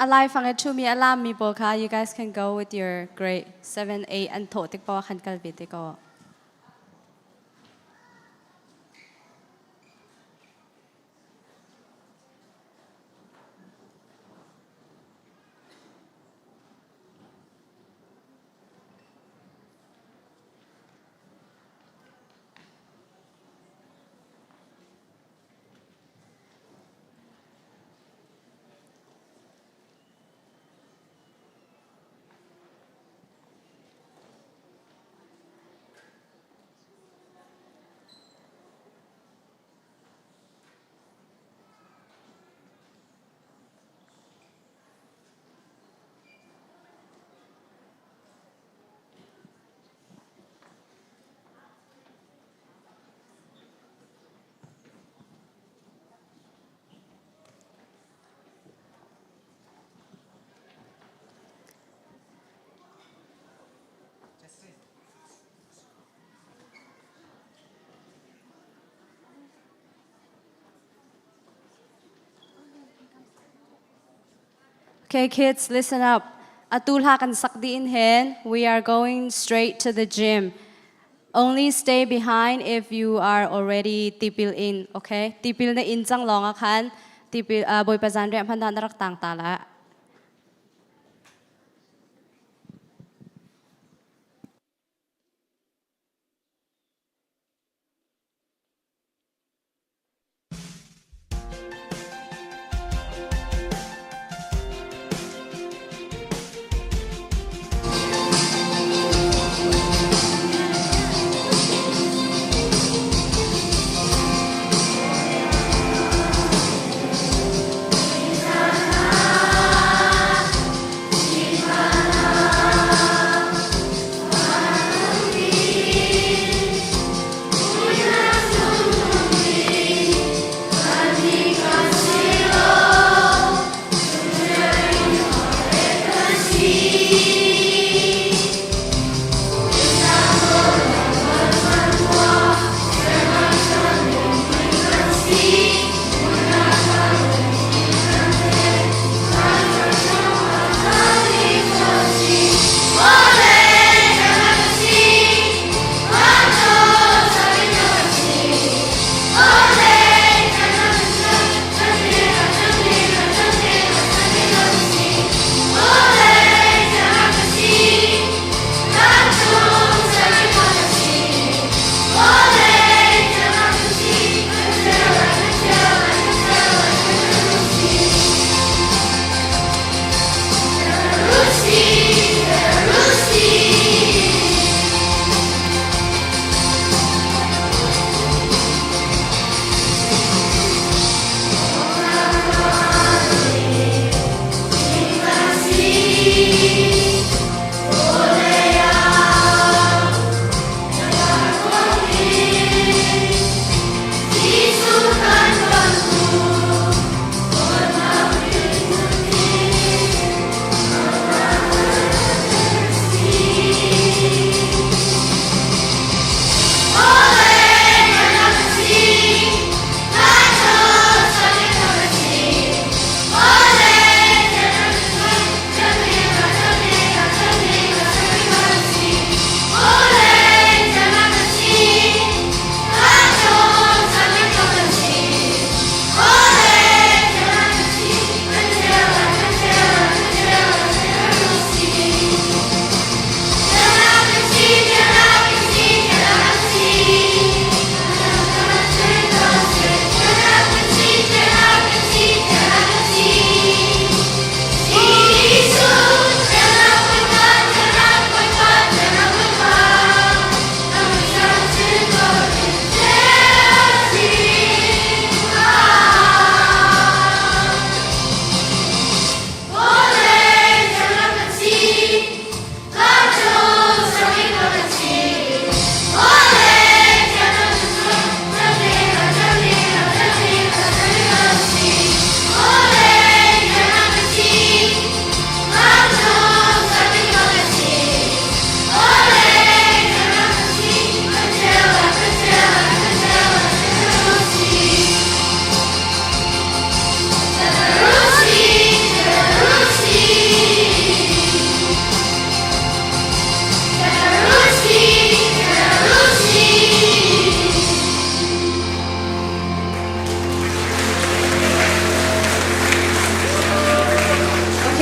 A laifang i ṭhumi a laammi pawl kha you guys can go with your grade 7, 8 an thawh tik paoh ah khan kal ve te ko. Okay, kids, listen up. Atu hla kan sak dih in hin, we are going straight to the gym. Only stay behind if you are already tipil in, okay? Tipil na in cang lawng ah khan tipil Bawipa zanriah hman na rak tang ta la.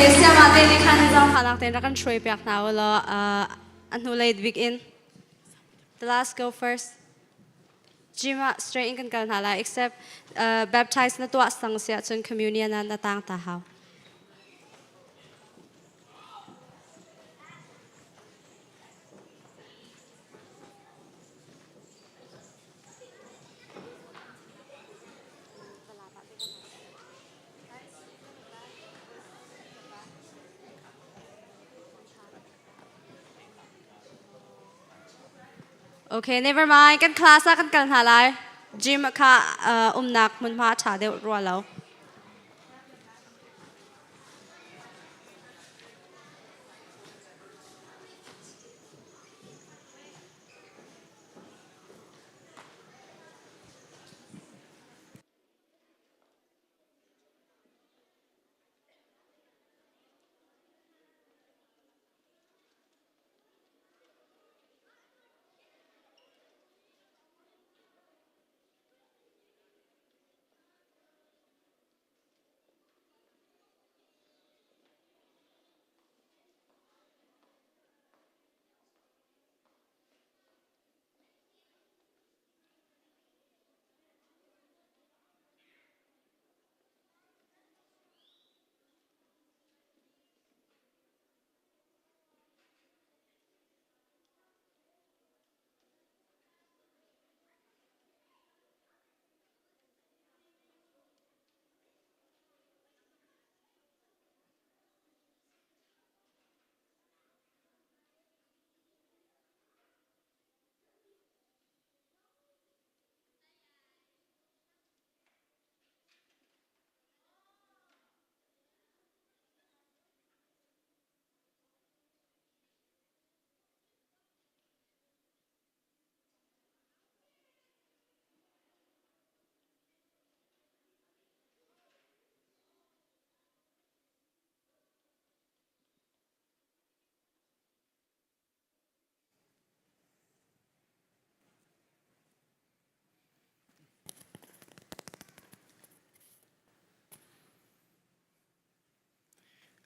Okay, siama te nih khan zangfahnak tein rak kan hruai piak hna u law a hnulei bik in. The last go first. Gym ah straight in kan kal hna lai except baptize na tuah sang si ahcun communion ah na tang ta hau. Okay, never mind. Kan class ah kan kal hna lai. Gym kha umnak hmunhma a ṭha deuh rua lo.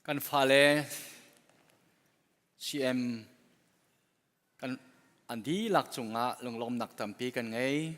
Kan fale CM kan an dihlak cungah lunglawmnak tampi kan ngei.